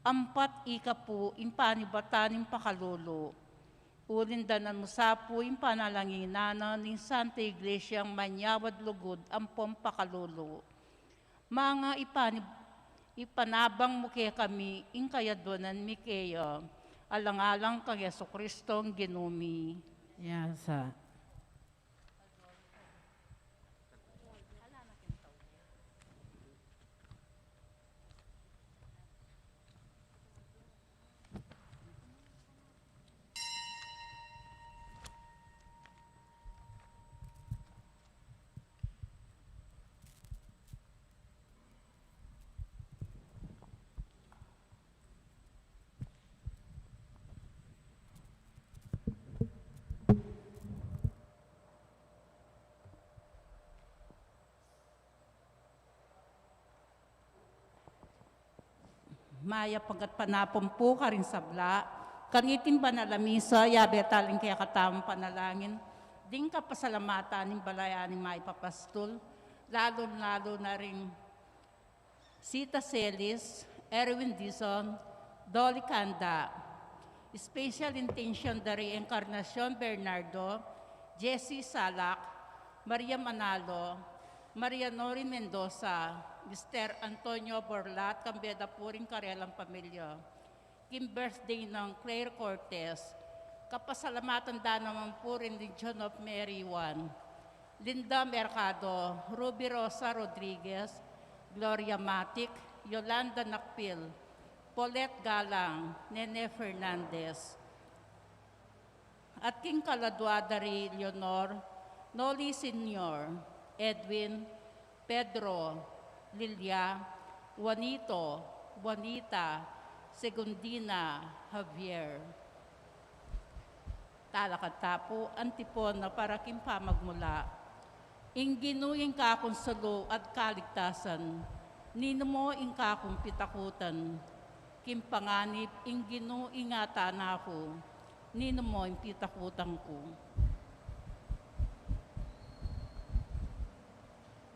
ampat ika pu ing panibatan ning pakalulu. Uling danan mu sa pu ing panalanginan na ning Santa Iglesiang manyawad lugud ampong pakalulu. Manga ipani-, ipanabang mu kekami ing kayadwanan mi keya, alang-alang kang Jesucristong Ginu mi. Yan sa. Mayap a panapun pu karing sabla. Kaniting banal a misa, yabe taling kekatamung panalangin ding kapasalamatan ning balayan ning mayap a pastul, lalung-lalu na ring Sita Celis, Erwin Dizon, Dolly Canda. Special intention da ri Encarnacion Bernardo, Jessie Salak, Maria Manalo, Maria Norin Mendoza, Mister Antonio Borlat, kambe da pu ring karelang pamilya. King birthday nang Claire Cortez, kapasalamatan da naman pu rin ding John of Mary Juan, Linda Mercado, Ruby Rosa Rodriguez, Gloria Matic, Yolanda Nakpil, Paulette Galang, Nene Fernandez, at king kaladua da ri Leonor, Noli Senior, Edwin, Pedro, Lilia, Juanito, Juanita, Segundina, Javier. Talakad ta pu, antipona para king pamagmula. Ing Ginu ing kakung salu at kaligtasan, ninu mo ing kakung pitakutan? King panganib, ing Ginu ing atana ku, ninu mo ing pitakutan ku?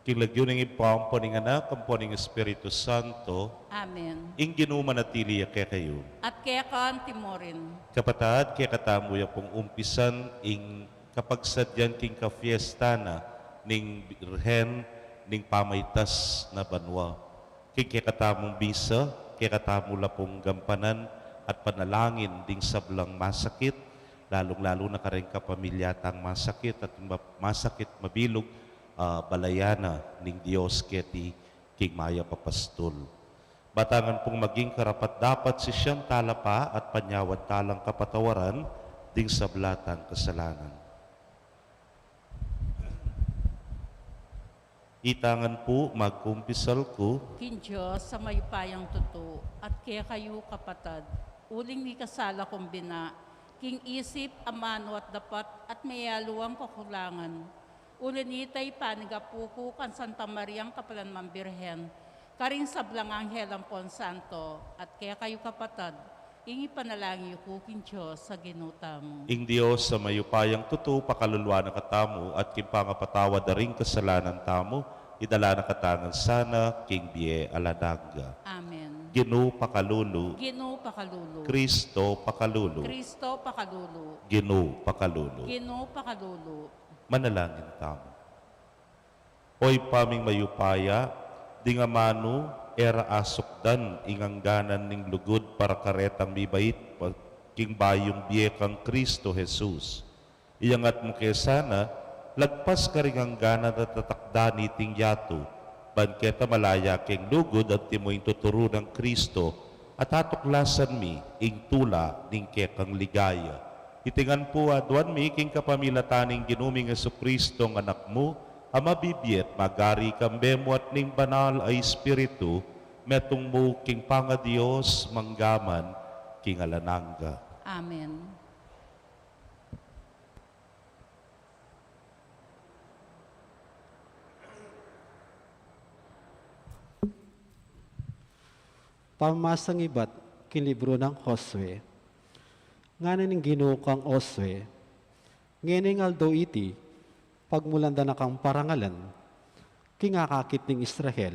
King lagyu ning Ibpa, ampo ning Anak, ampo ning Espiritu Santo. Amen. Ing Ginu manatili ya kekayu. At keka anti mo rin. Kapatad, kekatamu ya pung umpisan ing kapagsadyan king kafiesta na ning Birhen ning Pamaitas na Banua. King kekatamung misa, kekatamu la pung gampanan at panalangin ding sablang masakit, lalung-lalu na kareng kapamilya tang masakit at ma-, masakit mabilug, ah, balayan na ning Dios keti king Mayap a Pastul. Ba ta ngan pung maging karapat-dapat sisian tala pa at panyawad talang kapatawaran ding sabla tang kasalanan. Ita ngan pu, magkumpisal ku king Dios a mayupayang tutu, at kekayu, kapatad, uling mikasala kung bina, king isip, amanu at dapat, at mayaluang kakulangan. Uli nita, ipanigapu ku kang Santa Mariang kapilan mang Birhen, karing sablang anghel ampon santo, at kekayu, kapatad, Ing ipanalangin yu ku king Dios a Ginu tamu. Ing Dios a mayupayang tutu pakalulu na katamu at king pangapatawad da ring kasalanan tamu, idala na katamu ngan sana king bie alang angga. Amen. Ginu pakalulu. Ginu pakalulu. Kristo pakalulu. Kristo pakalulu. Ginu pakalulu. Ginu pakalulu. Manalangin tamu. O Ibpa ming mayupaya, ding amanu e ra asukdan ing angganan ning lugud para karetang mibait pa king bayung bie kang Kristo Jesus. Iyangat mu ke sana, lagpas karing angganan a tatakdan niting yatu, ban keta malaya keng lugud anti mu ing tuturu nang Kristo, at atuklasan mi ing tula ning kekang ligaya. Iti ngan pu aduan mi king kapamilatan ning Ginu ming Jesucristo a Anak mu, a mabibie at magari kambe mu at ning Banal a Espiritu, metung mu king pangaDios manggaman king alang angga. Amen. Pamamasang ibat king libru nang Josue. Ngana ning Ginu kang Josue, ngeni ing aldo iti, pagmulan da na kang parangalan king akakit ning Israel,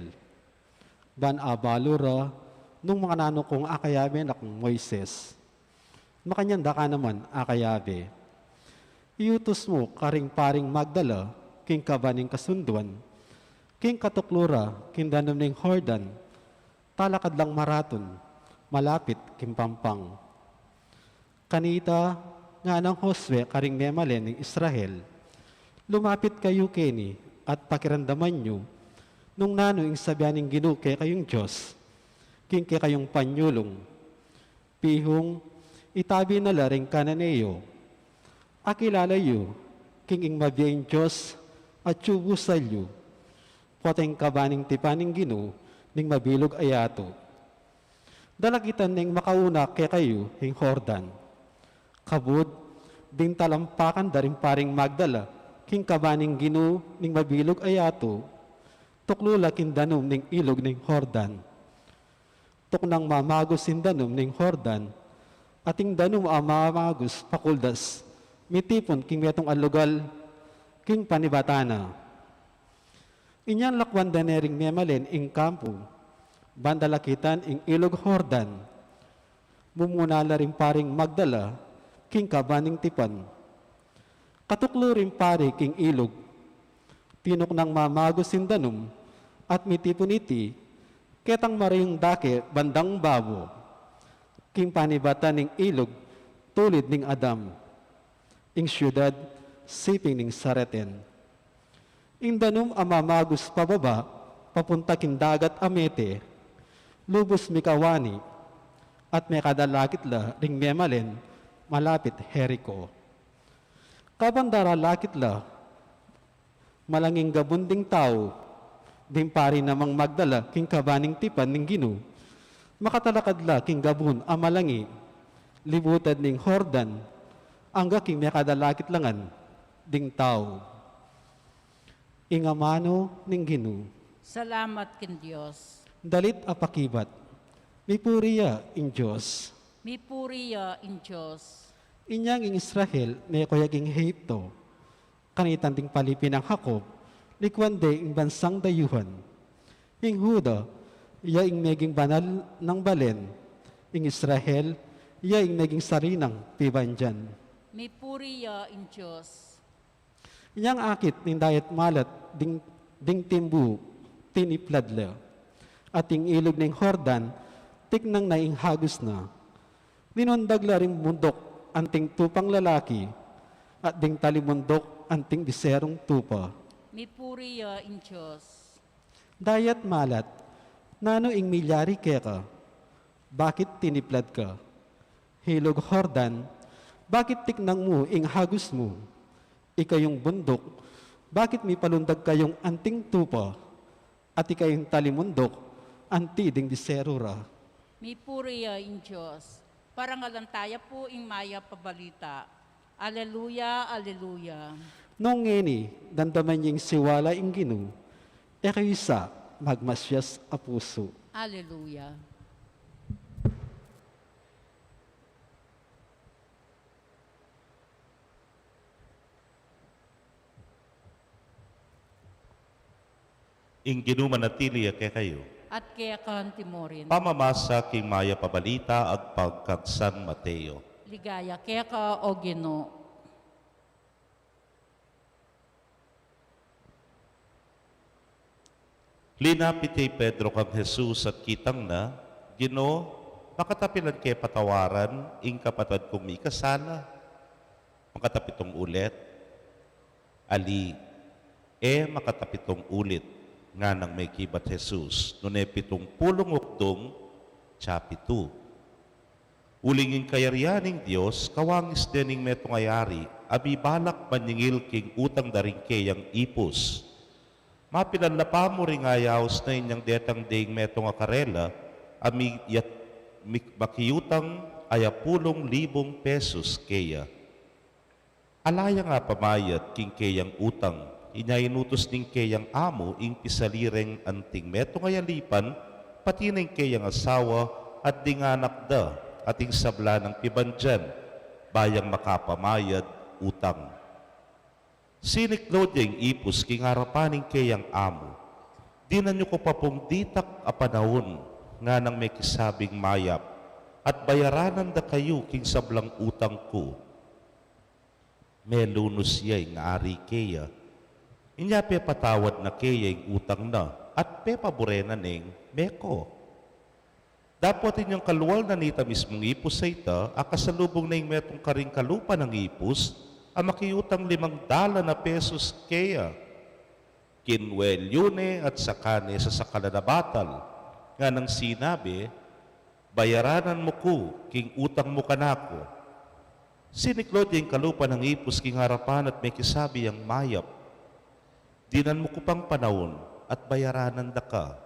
ban abalu ra nung makananu kung akayabe na kang Moises. Makanyan da ka naman akayabe. Iutus mu karing paring magdala king kaba ning kasunduan, king katuklu ra king danum ning Jordan, talakad lang maratun, malapit king pampang. Kanita, ngana nang Josue karing memalen ning Israel, lumapit kayu keni at pakiramdaman yu nung nanu ing sabian ning Ginu kekayung Dios king kekayung panyulung. Pihung, itabi na la ring Cananeo. Akilala yu king ing mabie ing Dios atyu busal yu, pota ing kaba ning tipan ning Ginu ning mabilug a yatu. Dalakitan neng makauna kekayu ing Jordan. Kabud, ding talampakan da ring paring magdala king kaba ning Ginu ning mabilug a yatu, tuklu la king danum ning ilug ning Jordan. Tuknang mamagus ing danum ning Jordan, at ing danum a mamagus pakuldas mitipun king metung a lugal king panibatan na. Inyang lakwan da ne ring memalen ing kampu, ban dalakitan ing ilug Jordan. Mumuna la ring paring magdala king kaba ning tipan. Katuklu ring pari king ilug, tinuknang mamagus ing danum at mitipun iti ketang marayung dake bandang babo, king panibatan ning ilug tulid ning Adam, ing siudad siping ning Zaretan. Ing danum a mamagus pababa papunta king dagat a mete, lubus mikawani, at mekadalakit la ring memalen malapit Jerico. Kabang daralakit la, malanging gabun ding tau, ding pari namang magdala king kaba ning tipan ning Ginu, makatalakad la king gabun a malangi, libutad ning Jordan, angga king mekadalakit la ngan ding tau. Ing amanu ning Ginu. Salamat king Dios. Dalit a pakibat. Mipuri ya ing Dios. Mipuri ya ing Dios. Inyang ing Israel mekuyag king Egipto, kanitang ding palipi nang Jacob, likuan de ing bansang dayuhan. Ing Juda, ya ing meging banal nang balen, ing Israel, ya ing meging sari nang pibandian. Mipuri ya ing Dios. Inyang akit ning dayat malat ding, ding timbu, tiniplad la. At ing ilug ning Jordan, tiknang na ing hagus na. Linundag la ring munduk anting tupang lalaki, at ding talimunduk anting biserung tupa. Mipuri ya ing Dios. Dayat malat, nanu ing milyari keka? Bakit tiniplad ka? Ilug Jordan, bakit tiknang mu ing hagus mu? Ikayung bunduk, bakit mipalundag kayung anting tupa? At ikayung talimunduk, anti ding biseru ra. Mipuri ya ing Dios. Parangalan taya pu ing mayap a balita. Aleluya, aleluya. Nung ngeni, damdaman ing siwala ing Ginu, e kayu sa magmasias a pusu. Aleluya. Ing Ginu manatili ya kekayu. At keka naman murin. Pamamasa king Mayap a Balita agpang kang San Mateo. Ligaya keka, o Ginu. Linapit ya i Pedro kang Jesus at kitang na, Ginu, makatapilan ke patawaran ing kapatad kung mikasala? Makatapitung ulit? Ali, e makatapitung ulit, nganang mekibat Jesus, nune pitung pulung ukdung, tsa pitu. Uling ing kayarian ning Dios kawangis de ning metung a yari a mibalak manyingil king utang da ring keyang ipus. Mapilan la pa mu ring ayaus na inyang detang deng metung a karela a mi-, yat-, mi-, makiutang aya pulung libung pesus keya. Ala yang apamayad king keyang utang, inya inutus ning keyang amu ing pisali reng anting metung a yalipan, pati na ing keyang asawa at ding anak da, at ing sabla nang pibandian, ba yang makapamayad utang. Siniklaud ya ing ipus king arapan ning keyang amu. Dinan yu ku pa pung ditak a panaun, nganang mekisabing mayap, at bayaranan da kayu king sablang utang ku. Melunus ya ing ari keya. Inya pepatawad na keya ing utang na, at pepabure na neng meko. Dapot inyang kalual na nita mismung ipus a ita, akasalubung na ing metung karing kalupa nang ipus, a makiutang limang dalan a pesus keya. Kinuelyu ne at saka ne sasakalan a batal, nganang sinabi, "Bayaranan mu ku king utang mu kanaku." Siniklaud ya ing kalupa nang ipus king arapan at mekisabi yang mayap, "Dinan mu ku pang panaun at bayaranan da ka."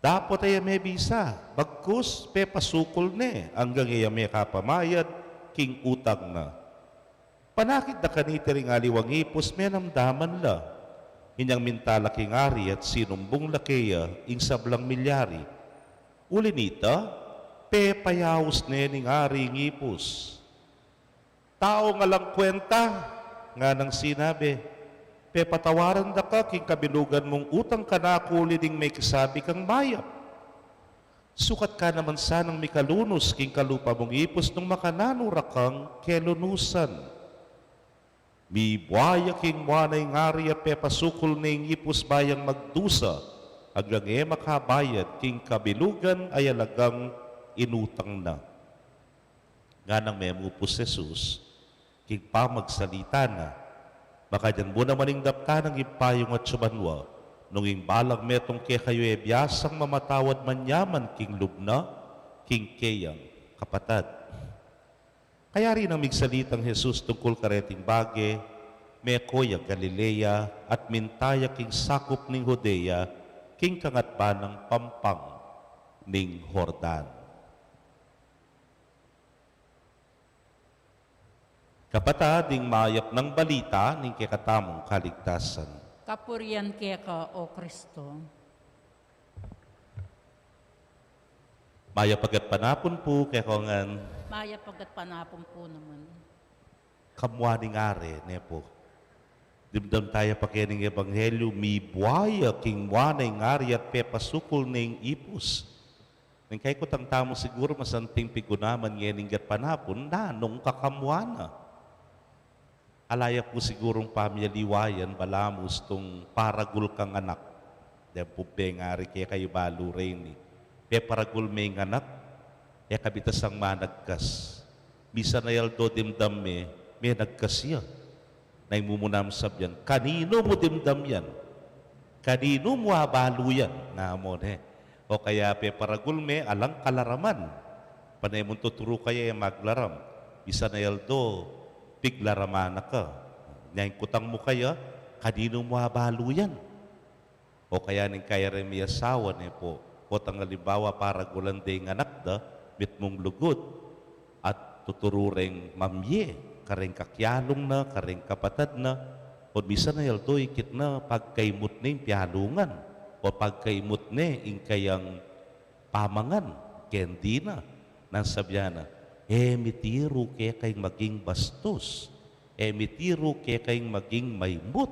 Dapot e ya mebisa, bagkus pepasukul ne anggang e ya mekapamayad king utang na. Panakit da kaniti ring aliwang ipus, menamdaman la. Inyang minta la king ari at sinumbung la keya ing sablang milyari. Uli nita, pepayaus ne ning ari ing ipus. "Taung alang kwenta," nganang sinabi, "pepatawaran da ka king kabilugan mung utang kanaku uli ding mekisabi kang mayap. Sukat ka naman sanang mikalunus king kalupa mung ipus nung makananu ra kang kelunusan." Mibua ya king mua na ing ari a pepasukul ne ing ipus ba yang magdusa, anggang e makabayad king kabilugan a yalagang inutang na. Nganang memupus Jesus king pamagsalita na, "Makanyan mu naman ing daptan nang ipayung atsu banua, nung ing balang metung kekayu e biasang mamatawad manyaman king lub na king keyang kapatad." Kayari nang migsalitang Jesus tungkul kareting bage, meko ya Galilea at minta ya king sakup ning Judea, king kangatban nang pampang ning Jordan. Kapatad, ing mayap nang balita ning kekatamung kaligtasan. Kapurian keka, o Kristo. Mayap a gatpanapun pu kekongan. Mayap a gatpanapun pu naman. Kamua ning ari, ne pu. Dimdam taya pa kening ebanghelyu, mibua ya king mua na ing ari at pepasukul ne ing ipus. Ning kaikutang tamu siguru masanting pigunaman ngening gatpanapun, nanung kakamua na. Ala ya pu sigurung pamialiwa yan, balamu istung paragul kang anak. Deng pubbe ngari kekayu balu reni. Peparagul me ing anak, e kabitasang managkas. Misan a aldo dimdam me, menagkas ya. Neng mumunang sabyan, "Kaninu mu dimdam yan? Kaninu mu abalu yan?" Nga mu ne. O kaya peparagul me, alang kalaraman. Pane mung tuturu kaya e maglaram. Misan a aldo, piglarama na ka. Neng kutang mu kaya, "Kaninu mu abalu yan?" O kaya ning kaya reng miasawa ne pu, potang alimbawa paragulan de ing anak da, mitmung lugud, at tuturu reng mamie, kareng kakialung na, kareng kapatad na, o misan a aldo ikit na pagkaimut ne ing pialungan, o pagkaimut ne ing kayang pamangan, kendi na, nang sabyan na, "E mitiru keka ing maging bastus, e mitiru keka ing maging maimut,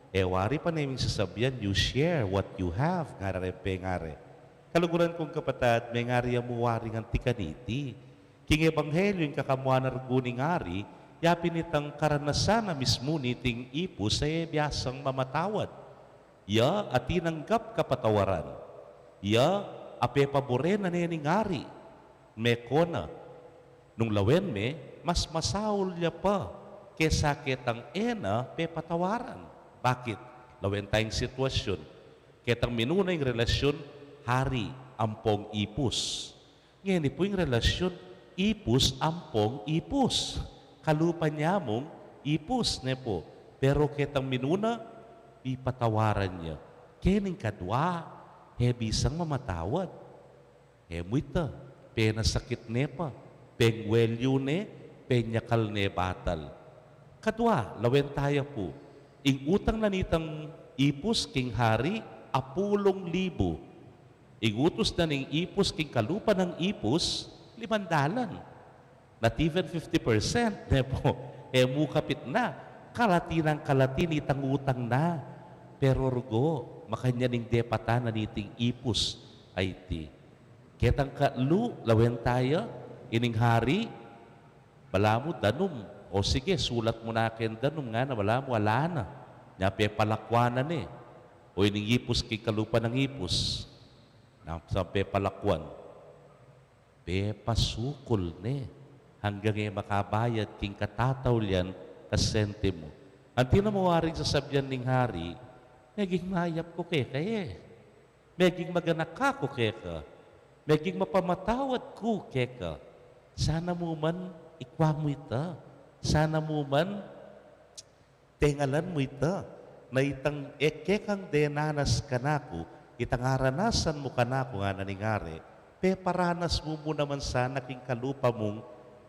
E wari pa ne ming sasabian, "You share what you have," ngara reng pengari. Kaluguran kung kapatad, mengari ya mu waring anti kaniti. King ebanghelyu ing kakamuan a rugu ning ari, yapin itang karanasan na mismu niting ipus a e biasang mamatawad. Iya a tinanggap kapatawaran. Iya a pepabure na ne ning ari. Mekona, nung lawen me, mas masaul ya pa kesa ketang e na pepatawaran. Bakit? Lawen taya ing sitwasyun. Ketang minuna ing relasyun hari ampong ipus. Ngeni pu ing relasyun ipus ampong ipus. Kalupa na mung ipus, ne pu. Pero ketang minuna, pepatawaran ya. Kening kadwa, e bisang mamatawad. E mu ita, penasakit ne pa, pengwelyu ne, penyakal ne batal. Kadwa, lawen taya pu, ing utang na nitang ipus king hari, apulung libu. Ing utus na ning ipus king kalupa nang ipus, limandalan. Not even fifty percent, ne pu. E mu kapit na, kalati nang kalati nitang utang na. Pero rugo, makanyan ing depatan na niting ipus a iti. Ketang katlu, lawen taya, ining hari, balamu danum. O sige, sulat mu na keng danum, ngana balamu ala na. Nya pepalakwan na ne. O ining ipus king kalupa nang ipus. Na, sa pepalakwan. Pepasukul ne. Hanggang e makabayad king katataulian a sentimu. Anti na mu waring sasabian ning hari, "Meging mayap ku keka e. Meging maganaka ku keka. Meging mapamatawad ku keka. Sana mu man ikwa mu ita. Sana mu man tengalan mu ita. Na itang e kekang denanas kanaku, itang aranasan mu kanaku," ngana ning ari, "peparanas mu mu naman sana king kalupa mung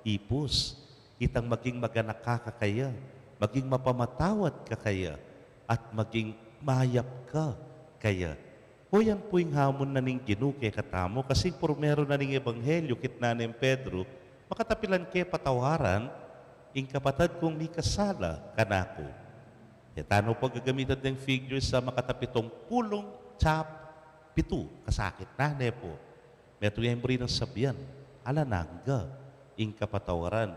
ipus. Itang maging maganaka ka kaya, maging mapamatawad ka kaya, at maging mayap ka kaya." O yan pu ing hamon na ning Ginu kekatamu, kasi purmeru na ning ebanghelyu kitnan neng Pedro, "Makatapilan ke patawaran ing kapatad kung mikasala kanaku." E tana pu gagamitan deng figures a makatapitung pulung, chap, pitu, kasakit na, ne pu. Metung ya ing buri nang sabian, alang angga ing kapatawaran.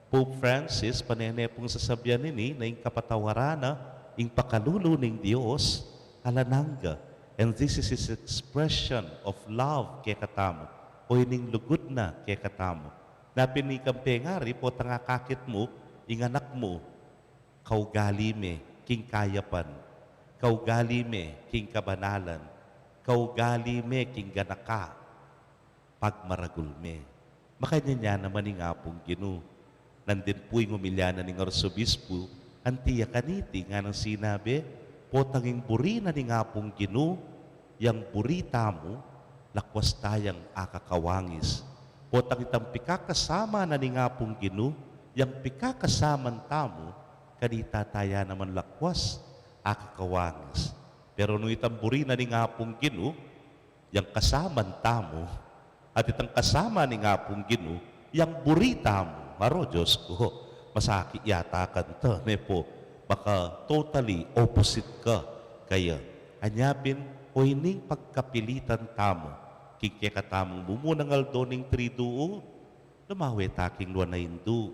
Pope Francis, pane ne pung sasabian ini, na ing kapatawaran na ing pakalulu ning Dios, alang angga. And this is his expression of love kekatamu, o ining lugud na kekatamu. Napin ikang pengari, potang akakit mu ing anak mu, kaugali me king kayapan, kaugali me king kabanalan, kaugali me king ganaka, pagmaragul me. Makanyan ya naman ing Apung Ginu. Nandin pu ing umilya na ning arsobispu, anti ya kaniti, nganang sinabi, potang ing buri na ning Apung Ginu, yang buri tamu, lakwas tayang akakawangis. Potang itang pikakasama na ning Apung Ginu, yang pikakasaman tamu, kanita taya naman lakwas akakawangis. Pero nung itang buri na ning Apung Ginu, yang kasaman tamu, at itang kasama ning Apung Ginu, yang buri tamu. Aro, Dios ku, masakit yata kanita, ne pu. Baka totally opposite ka kaya. Anya pin, o ining pagkapilitan tamu king kekatamung mumunang aldo ning Triduum, lumawe ta king lua na Indu.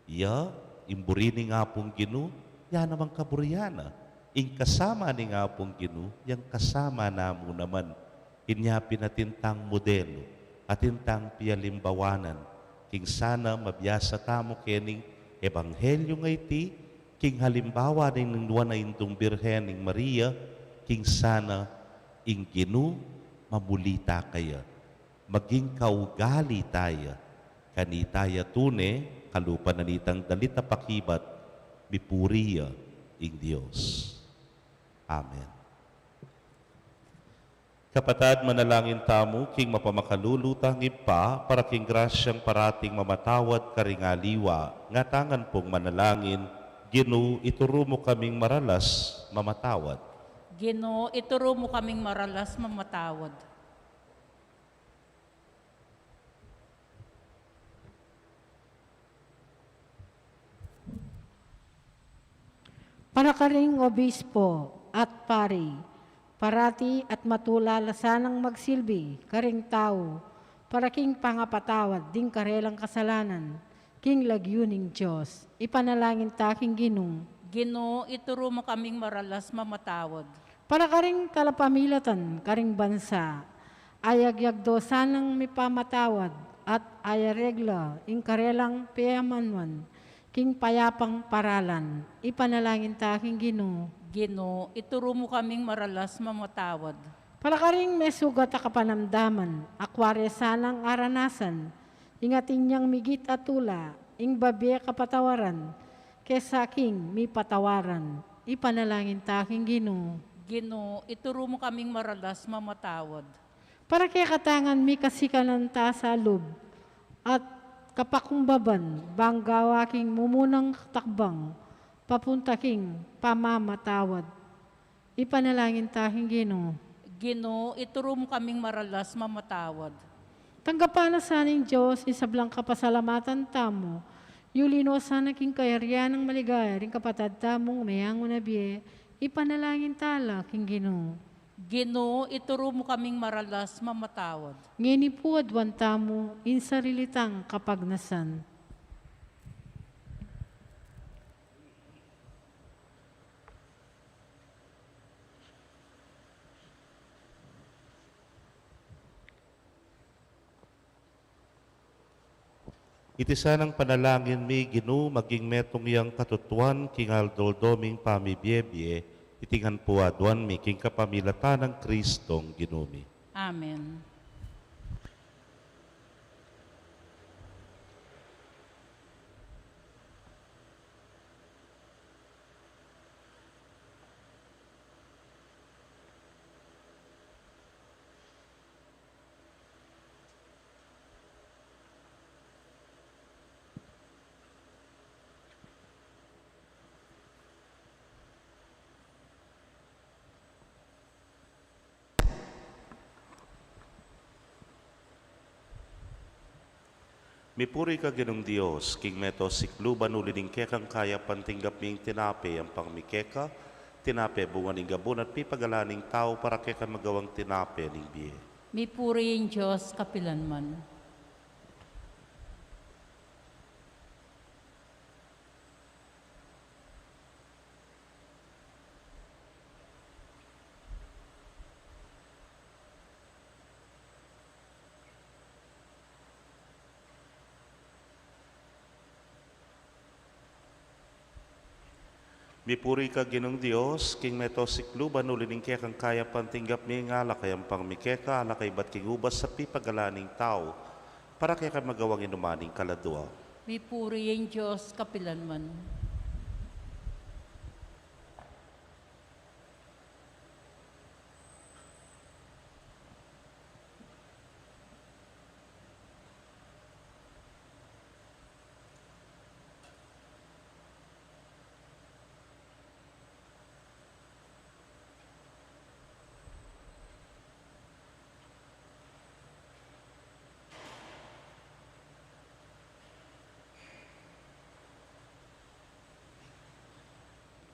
Iya, ing buri ning Apung Ginu, ya namang kaburian na. Ing kasama ning Apung Ginu, yang kasama na mu naman. Inya pin atin tang modelu, atin tang pialimbawanan, king sana mabiasa tamu kening ebanghelyu a iti, king halimbawa ning Nuan a Indung Birhen ning Maria, king sana ing Ginu mamuli ta kaya. Maging kaugali taya, kanita ya tune, kalupa na nitang dalit a pakibat, mipuri ya ing Dios. Amen. Kapatad, manalangin tamu king mapamakalulu tang Ibpa, para king grasyang parating mamatawad karing aliwa. Ngatangan pung manalangin, Ginu, ituru mu kaming maralas mamatawad. Ginu, ituru mu kaming maralas mamatawad. Para karing obispo at pari, parati at matula la sanang magsilbi karing tau para king pangapatawad ding karelang kasalanan king lagyu ning Dios. Ipanalangin ta king Ginu. Ginu, ituru mu kaming maralas mamatawad. Para karing talapamilatan karing bansa, ayagyag do sanang mipamatawad at ayaregla ing karelang peyamanuan king payapang paralan. Ipanalangin ta king Ginu. Ginu, ituru mu kaming maralas mamatawad. Para karing mesugat a kapanamdaman, akwa re sanang aranasan ing atin yang migit a tula, ing babie kapatawaran kesa king mipatawaran. Ipanalangin ta king Ginu. Ginu, ituru mu kaming maralas mamatawad. Para kekatang mikasikanan ta sa lub at kapakumbaban bang gawa king mumunang takbang papunta king pamamatawad. Ipanalangin ta king Ginu. Ginu, ituru mu kaming maralas mamatawad. Tanggapan na sa ning Dios ing sablang kapasalamatan tamu. Yuli no sana king kayarian nang maligaya ring kapatad tamung meangu na bie. Ipanalangin ta la king Ginu. Ginu, ituru mu kaming maralas mamatawad. Ngeni pu aduan tamu ing sarili tang kapagnasan. Iti sanang panalangin mi, Ginu, maging metung yang katutuan king aldo-aldo ming pamibiebie, iti ngan pu aduan mi king kapamilatan nang Kristong Ginu mi. Amen. Mipuri ka, Ginung Dios, king meto sikluban, uli ning kekang kayapan tinggap mi ing tinape, ampang mi keka, tinape bunga ning gabun at pipagalan ning tau, para keka magawang tinape ning bie. Mipuri ing Dios kapilanman. Mipuri ka, Ginung Dios, king meto sikluban, uli ning kekang kayapan tinggap mi ing alak a ampang mi keka, alak a ibat king ubas a pipagalan ning tau, para keka magawang inuman ning kaladua. Mipuri ing Dios kapilanman.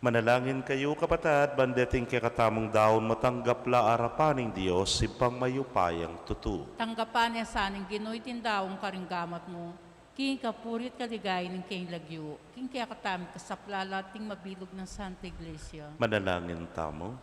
Manalangin kayu, kapatad, ban deting kekatamung daun matanggap la arapan ning Dios, Ibpang mayupayang tutu. Tanggapan na sa ning Ginu iting daun karing gamat mu, king kapurian at kaligayan ning kayang lagyu, king kekatamung kasaplalan at ning mabilug nang Santa Iglesia. Manalangin tamu.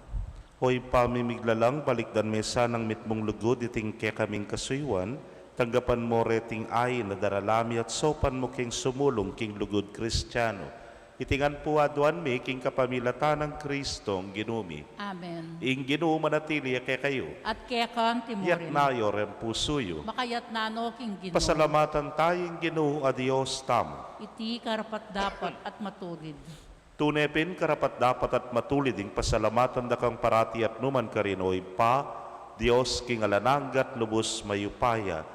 O Ibpa mi miglalang, balikdan me sanang mitmung lugud iting kekaming kasuyuan, tanggapan mo reting ain a darala mi at saupan mo keng sumulung king lugud Kristiano. Iti ngan pu aduan mi king kapamilatan nang Kristong Ginu mi. Amen. Ing Ginu manatili ya kekayu. At keka naman murin. Itas yu reng pusu yu. Makatas no king Ginu. Pasalamatan taya ing Ginu a Dios tamu. Iti karapat-dapat at matulid. Tune pin karapat-dapat at matulid ing pasalamatan da kang parati at nukarin man, O Ibpa, Dios king alang angga at lubus mayupaya.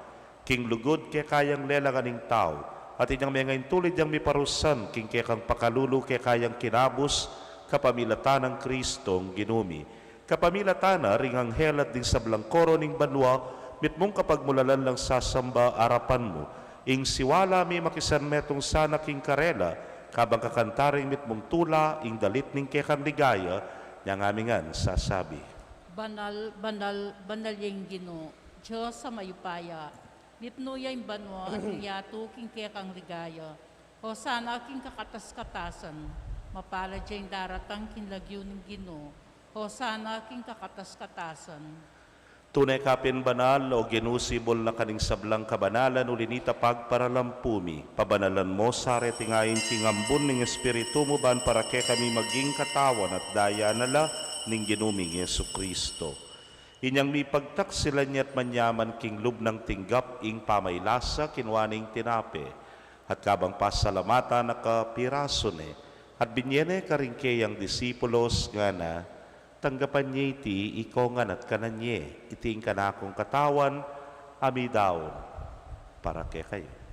King lugud keka yang lelangan ing tau, at inyang menga ing tulid yang miparusan king kekang pakalulu keka yang kinabus, kapamilatan nang Kristong Ginu mi. Kapamilatan na ring anghel at ding sablang koro ning banua, mitmung kapagmulalan lang sasamba arapan mu. Ing siwala mi makisanmetung sana king karela, Kabang kakanta ring mitmung tula, ing dalit ning kekang ligaya, nya ngan mi ngan sasabi. Banal, banal, banal ya ing Ginu, Dios a mayupaya, mipnu ya ing banua at ing yatu king kekang ligaya. Hosana king kakatas-katasan, mapalad ya ing daratang king lagyu ning Ginu, Hosana king kakatas-katasan. Tune ka pin banal, O Ginu, sibul na ka ning sablang kabanalan, uli na nita pagparalampu mi. Pabanalan mu sa reting ain king ambun ning Espiritu mu, ban para kekami maging katawan at daya na la ning Ginu ming Jesucristo. Inyang mipagtaksilan ya at manyaman king lub nang tinggap ing pamailasa, kinua ne ing tinape, at kabang pasalamatan na ka, pirasu ne, at binye ne karing keyang disipulos, ngana, tanggapan ye iti, ikongan at kanan ye, iti ing kanakung katawan, a midaun para kekayu.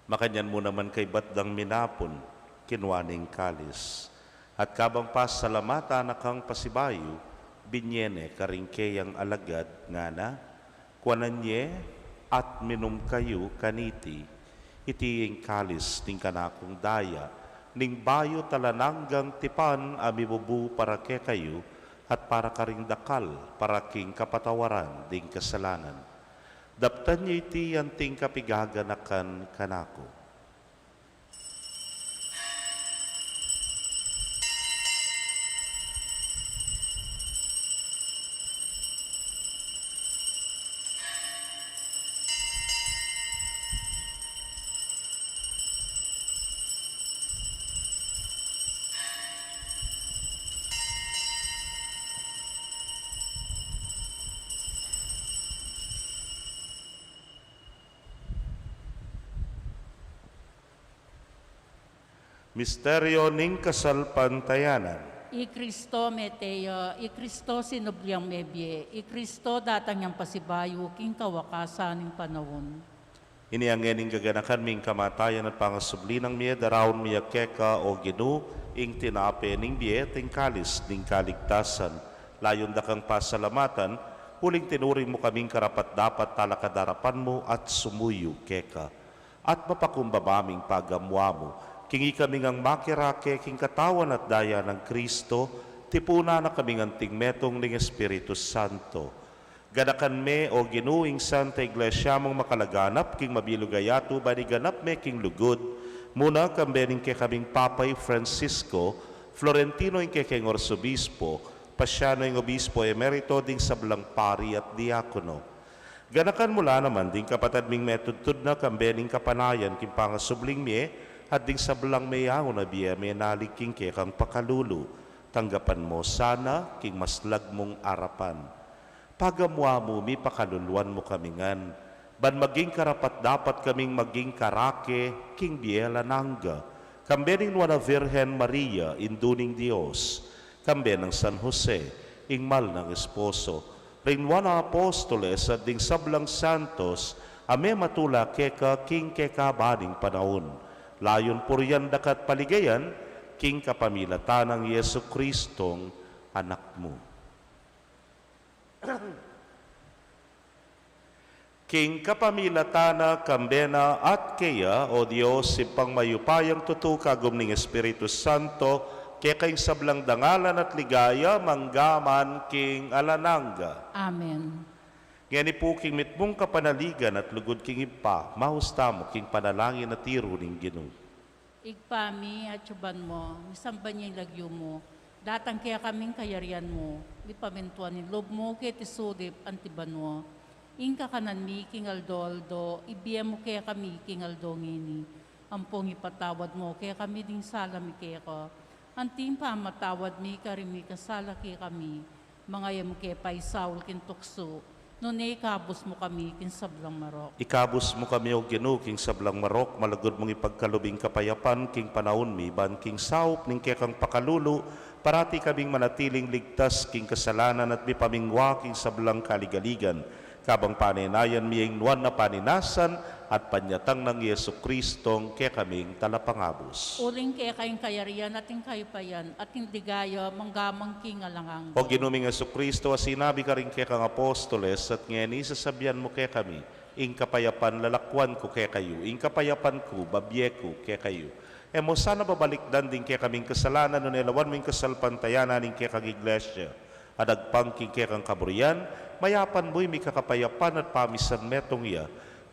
Makanyan mu naman kaibat dang minapun, kinua ne ing kalis, at kabang pasalamatan na kang pasibayu, binye ne karing keyang alagad, ngana, kuanan ye at minum kayu kaniti, iti ing kalis ning kanakung daya, ning bayu at alang anggang tipan a mibubu para kekayu at para karing dakal, para king kapatawaran ding kasalanan. Daptan ye iti anting kapigaganakan kanaku. Misteryo ning kasalpantayanan. I Kristo mete ya, i Kristo sinubli yang mebie, i Kristo datang yang pasibayu king kawakasan ning panaun. Ini ngeni ing gaganakan mi ing kamatayan at pangasubli nang mie, daraun mi ya keka, O Ginu, ing tinape ning bie at ing kalis ning kaligtasan. Layun da kang pasalamatan, uling tinuring mu kaming karapat-dapat talakad arapan mu at sumuyu keka. At mapakumbaba ming pagamuan mu, king ikami ngang makirake king katawan at daya nang Kristo, tipunan na kaming anting metung ning Espiritu Santo. Ganakan me, O Ginu, ing Santa Iglesia mung makalaganap king mabilug a yatu, ban iganap me king lugud, muna kambe ning kekaming Papa i Francisco, Florentino ing kekeng Arsobispo, Pasiano ing Obispo Emerito, ding sablang pari at diakono. Ganakan mu la naman ding kapatad ming metudtud na kambe ning kapanayan king pangasubling mie, at ding sablang meyaun a bie a menalig king kekang pakalulu. Tanggapan mu sana king maslag mung arapan. Pagamuan mu, mipakaluluan mu kami ngan, ban maging karapat-dapat kaming maging karake king bie alang angga, kambe ning Nuan a Virgen Maria, Indu ning Dios, kambe nang San Jose, ing mal nang esposo, ring Nuan a Apostoles, at ding sablang santos a mematula keka king kekaban ning panaun, layun purian da ka at paligayan, king kapamilatan nang Jesucristong Anak mu. King kapamilatan na, kambe na, at keya, O Dios, Ibpang mayupayang tutu, kagum ning Espiritu Santo, keka ing sablang dangalan at ligaya, mangga man king alang angga. Amen. Ngeni pu king mitmung kapanaligan at lugud king Ibpa, maus tamu king panalangin a tiru ning Ginu. Ibpa mi, atsu ka banua, misamban ya ing lagyu mu, datang kekami ing kayarian mu, mipamintuan ing lub mu keti sulip anti banua. Ing kakanan mi king aldo-aldo, ibie mu kekami king aldo ngeni. Ampong ipatawad mu kekami ding sala mi keka, anti ing pamamatawad mi karing mikasala kekami. Manga e mu ke paisaul king tuksu, nune ikabus mu kami king sablang marok. Ikabus mu kami, O Ginu, king sablang marok, malugud mung ipagkalub ing kapayapan king panaun mi, ban king saup ning kekang pakalulu, parati kaming manatiling ligtas king kasalanan at mipamingwa king sablang kaligaligan, kabang panenayan mi ing nuan a paninasan at panyatang nang Jesucristong kekaming Talapangabus. Uling keka ing kayarian at ing kayupayan at ing ligaya mangga man king alang angga. O Ginu ming Jesucristo, a sinabi karing kekang apostoles, at ngeni sasabian mu kekami, ing kapayapan lalakwan ku kekayu, ing kapayapan ku babie ku kekayu. E mu sana babalikdan ding kekaming kasalanan, nune lawan mu ing kasalpantayanan ning kekang Iglesia, a dagpang king kekang kaburian, mayapan mu ing mikakapayapan at pamisan metung ya,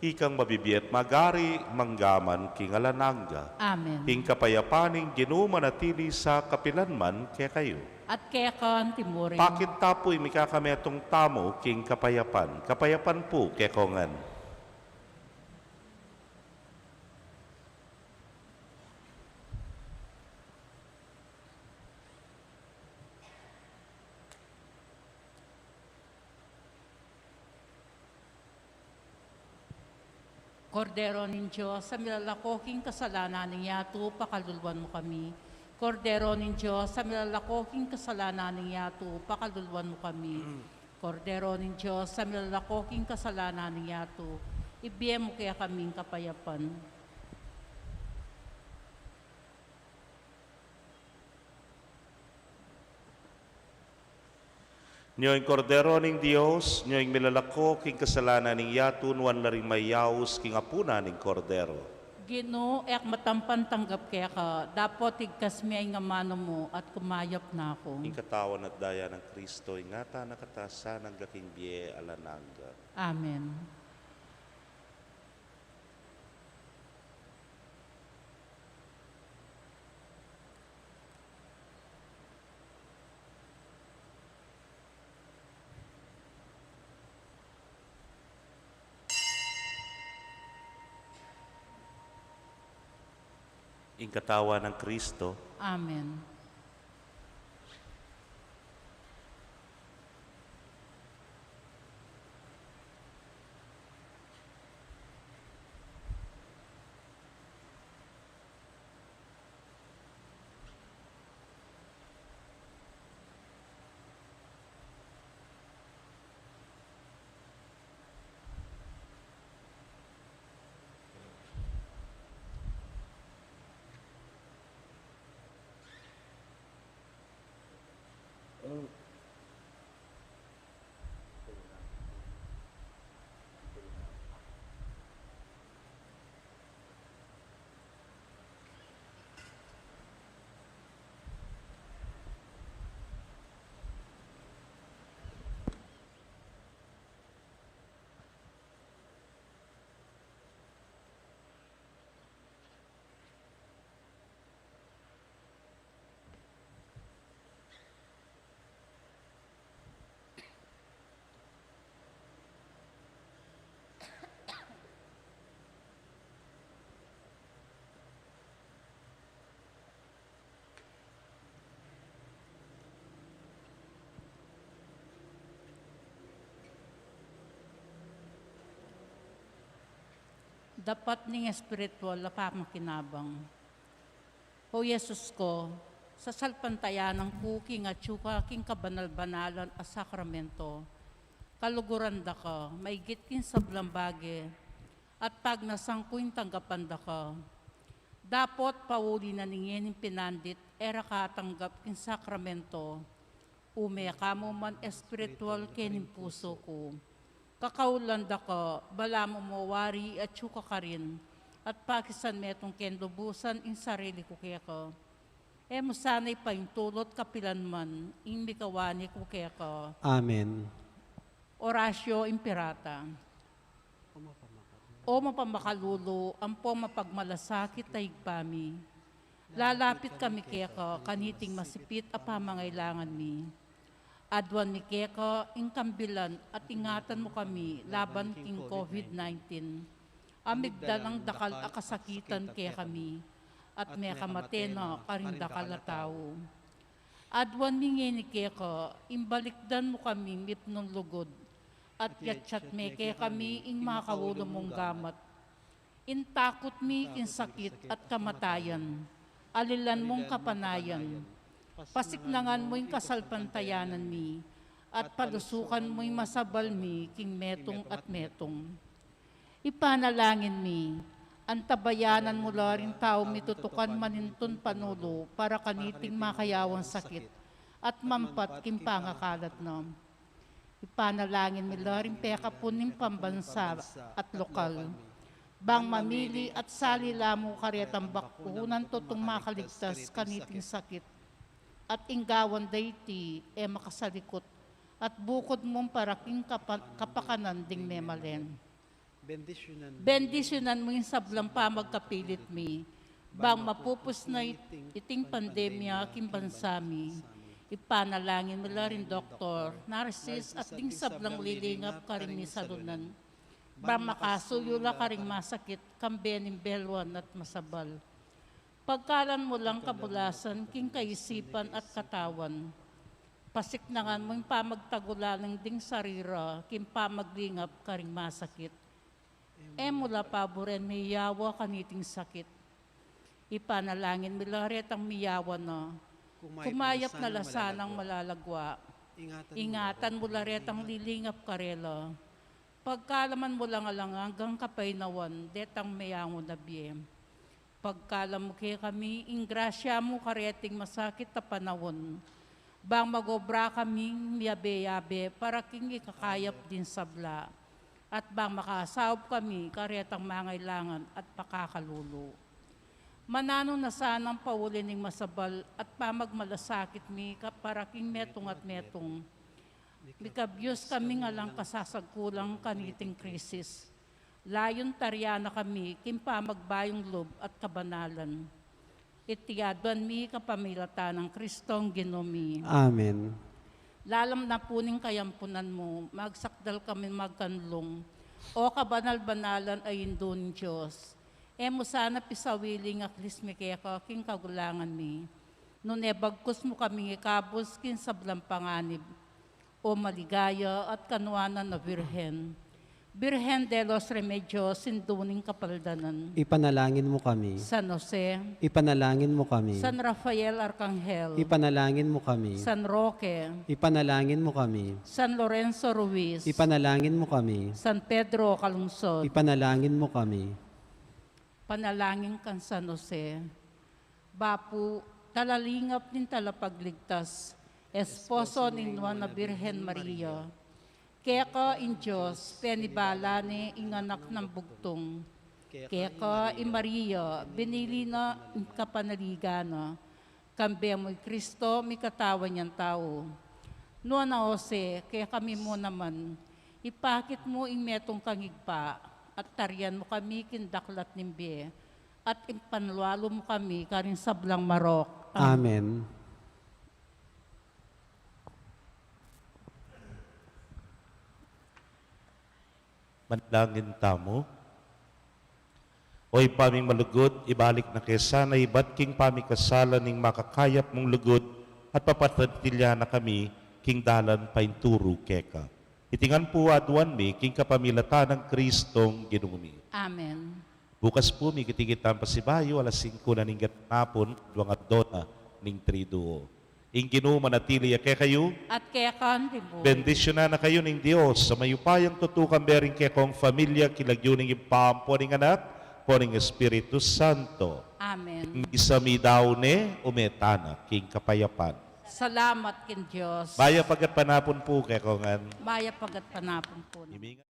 ikang mabibie at magari mangga man king alang angga. Amen. Ing kapayapan ning Ginu manatili sa kapilan man kekayu. At keka antimurin. Pakit ta pu ing mikakametung tamu king kapayapan. Kapayapan pu kekongan. Kordero ning Dios, a milalako king kasalanan ning yatu, pakaluluan mu kami. Kordero ning Dios, a milalako king kasalanan ning yatu, pakaluluan mu kami. Kordero ning Dios, a milalako king kasalanan ning yatu, ibie mu kekami ing kapayapan. Nyo ing Kordero ning Dios, nyo ing milalako king kasalanan ning yatu, nuan la ring mayaus king apunan ning Kordero. Ginu, e ku matampan tanggap keka, dapot igkas me ing amanu mu at kumayap na ku. Ing katawan at daya nang Kristo, ingatan na katasan angga king bie alang angga. Amen. Ing katawan nang Kristo. Amen. Dapat ning espiritual a pamakinabang. O Jesus ko, sasalpantayanan ku king atyu ka king kabanal-banalan a sakramento. Kaluguran da ka, maigit king sablang bage, at pagnasan ku ing tanggapan da ka. Dapot pauli na ning ing pinandit, e ra ka atanggap king sakramento. Ume ka mu man espiritual king pusu ku. Kakaulan da ka, balamu mo wari atyu ka karin, at pakisan metung keng lubusan ing sarili ku keka. E mu sana ipaintulut kapilan man ing mikawani ku keka. Amen. Oratio Imperata. O mapamakalulu, ampo mapagmalasakit a Ibpa mi, lalapit kami keka kaniting masipit a pamangailangan mi. Aduan mi keka ing kambilan at ingatan mu kami laban king COVID nineteen. A migdalang dakal a kasakitan kekami at mekamate na karing dakal a tau. Aduan mi ngeni keka, ing balikdan mu kaming mipnung lugud, at yatyat me kekami ing makaulu mung gamat. Ing takut mi king sakit at kamatayan, alilan mung kapanayan, pasiknangan mu ing kasalpantayanan mi, at palusukan mu ing masabal mi king metung at metung. Ipanalangin mi, antabayanan mu la ring taung mitutukan manintun panulu para kaniting makayawan sakit at mampat king pangakalat na. Ipanalangin mi la ring pekapun ning pambansa at lokal, bang mamili at sali la mu karetang bakunan tutung makaligtas kaniting sakit. At ing gawan da iti e makasalikut at bukud mung para king kapa-, kapakanan ding memalen. Bendisyunan mu ing sablang pamagkapilit mi, bang mapupus na it-, iting pandemya king bansa mi. Ipanalangin mi la ring doktor, nurses, at ding sablang lilingap karing misalunan, bang makasuyu la karing masakit, kambe ning belwan at masabal. Pagkalan mu lang kabulasan king kaisipan at katawan. Pasiknangan mu ing pamagtagulan ding sarira king pamaglingap karing masakit. E mu la paburen miyawa kaniting sakit. Ipanalangin mi la retang miyawa na. Kumayap na la sanang malalagwa. Ingatan mu la retang lilingap karela. Pagkalaman mu lang alang anggang kapaynawan detang meangu na bie. Pagkalam mu kekami ing grasya mu kareting masakit a panaun, bang magobra kaming miyabe-yabe para king ikakayap ding sabla, at bang makasaup kami karetang mangailangan at pakakalulu. Mananu na sanang pauli ning masabal at pamagmalasakit mi ka para king metung at metung. Mikabyus kaming alang kasasagkulang kaniting krisis. Layun tarian na kami king pamagbayung lub at kabanalan. Iti aduan mi kapamilatan nang Kristong Ginu mi. Amen. Lalam na pu ning kayampunan mu, magsakdal kami magkanlung. O kabanal-banalan a Indu ning Dios, e mu sana pisawili ing aklis mi keka king kagulangan mi. Nune bagkus mu kaming ikabus king sablang panganib, O maligaya at kanuanan a Birhen. Birhen de los Remedios, Indu ning Kapaldanan. Ipanalangin mu kami. San Jose. Ipanalangin mu kami. San Rafael Arkanghel. Ipanalangin mu kami. San Roque. Ipanalangin mu kami. San Lorenzo Ruiz. Ipanalangin mu kami. San Pedro Calungsod. Ipanalangin mu kami. Panalangin kang San Jose. Bapu, talalingap ning Talapagligtas, esposo ning Nuan a Birhen Maria. Keka ing Dios penibala ne ing anak nang bugtung. Keka i Maria binili na ing kapanaligan na. Kambe mu i Kristo mikatawan yang tau. Nuan a Jose, kekami mu naman, ipakit mu ing metung kang Ibpa, at tarian mu kami king daklat ning bie, at ipanlalu mu kami karing sablang marok. Amen. Manalangin tamu. O Ibpa ming malugud, ibalik na ke sana ibat king pamikasalan ning makakayap mung lugud at papatantilyana kami king dalan painturu keka. Iti ngan pu aduan mi king kapamilatan nang Kristong Ginu mi. Amen. Bukas pu, mikit-ikit tamung pasibayu, alas singku na ning ganapun, duang aldo na ning Triduo. Ing Ginu manatili ya kekayu. At keka mu rin. Bendisyunan na kayu ning Dios a mayupayang tutu, kambe ring kekong familia, king lagyu ning Ibpa, ampo ning Anak, ampo ning Espiritu Santo. Amen. Ing misa meyari ne, ume tana king kapayapan. Salamat king Dios. Mayap a gatpanapun pu kekongan. Mayap a gatpanapun pu. Iminga-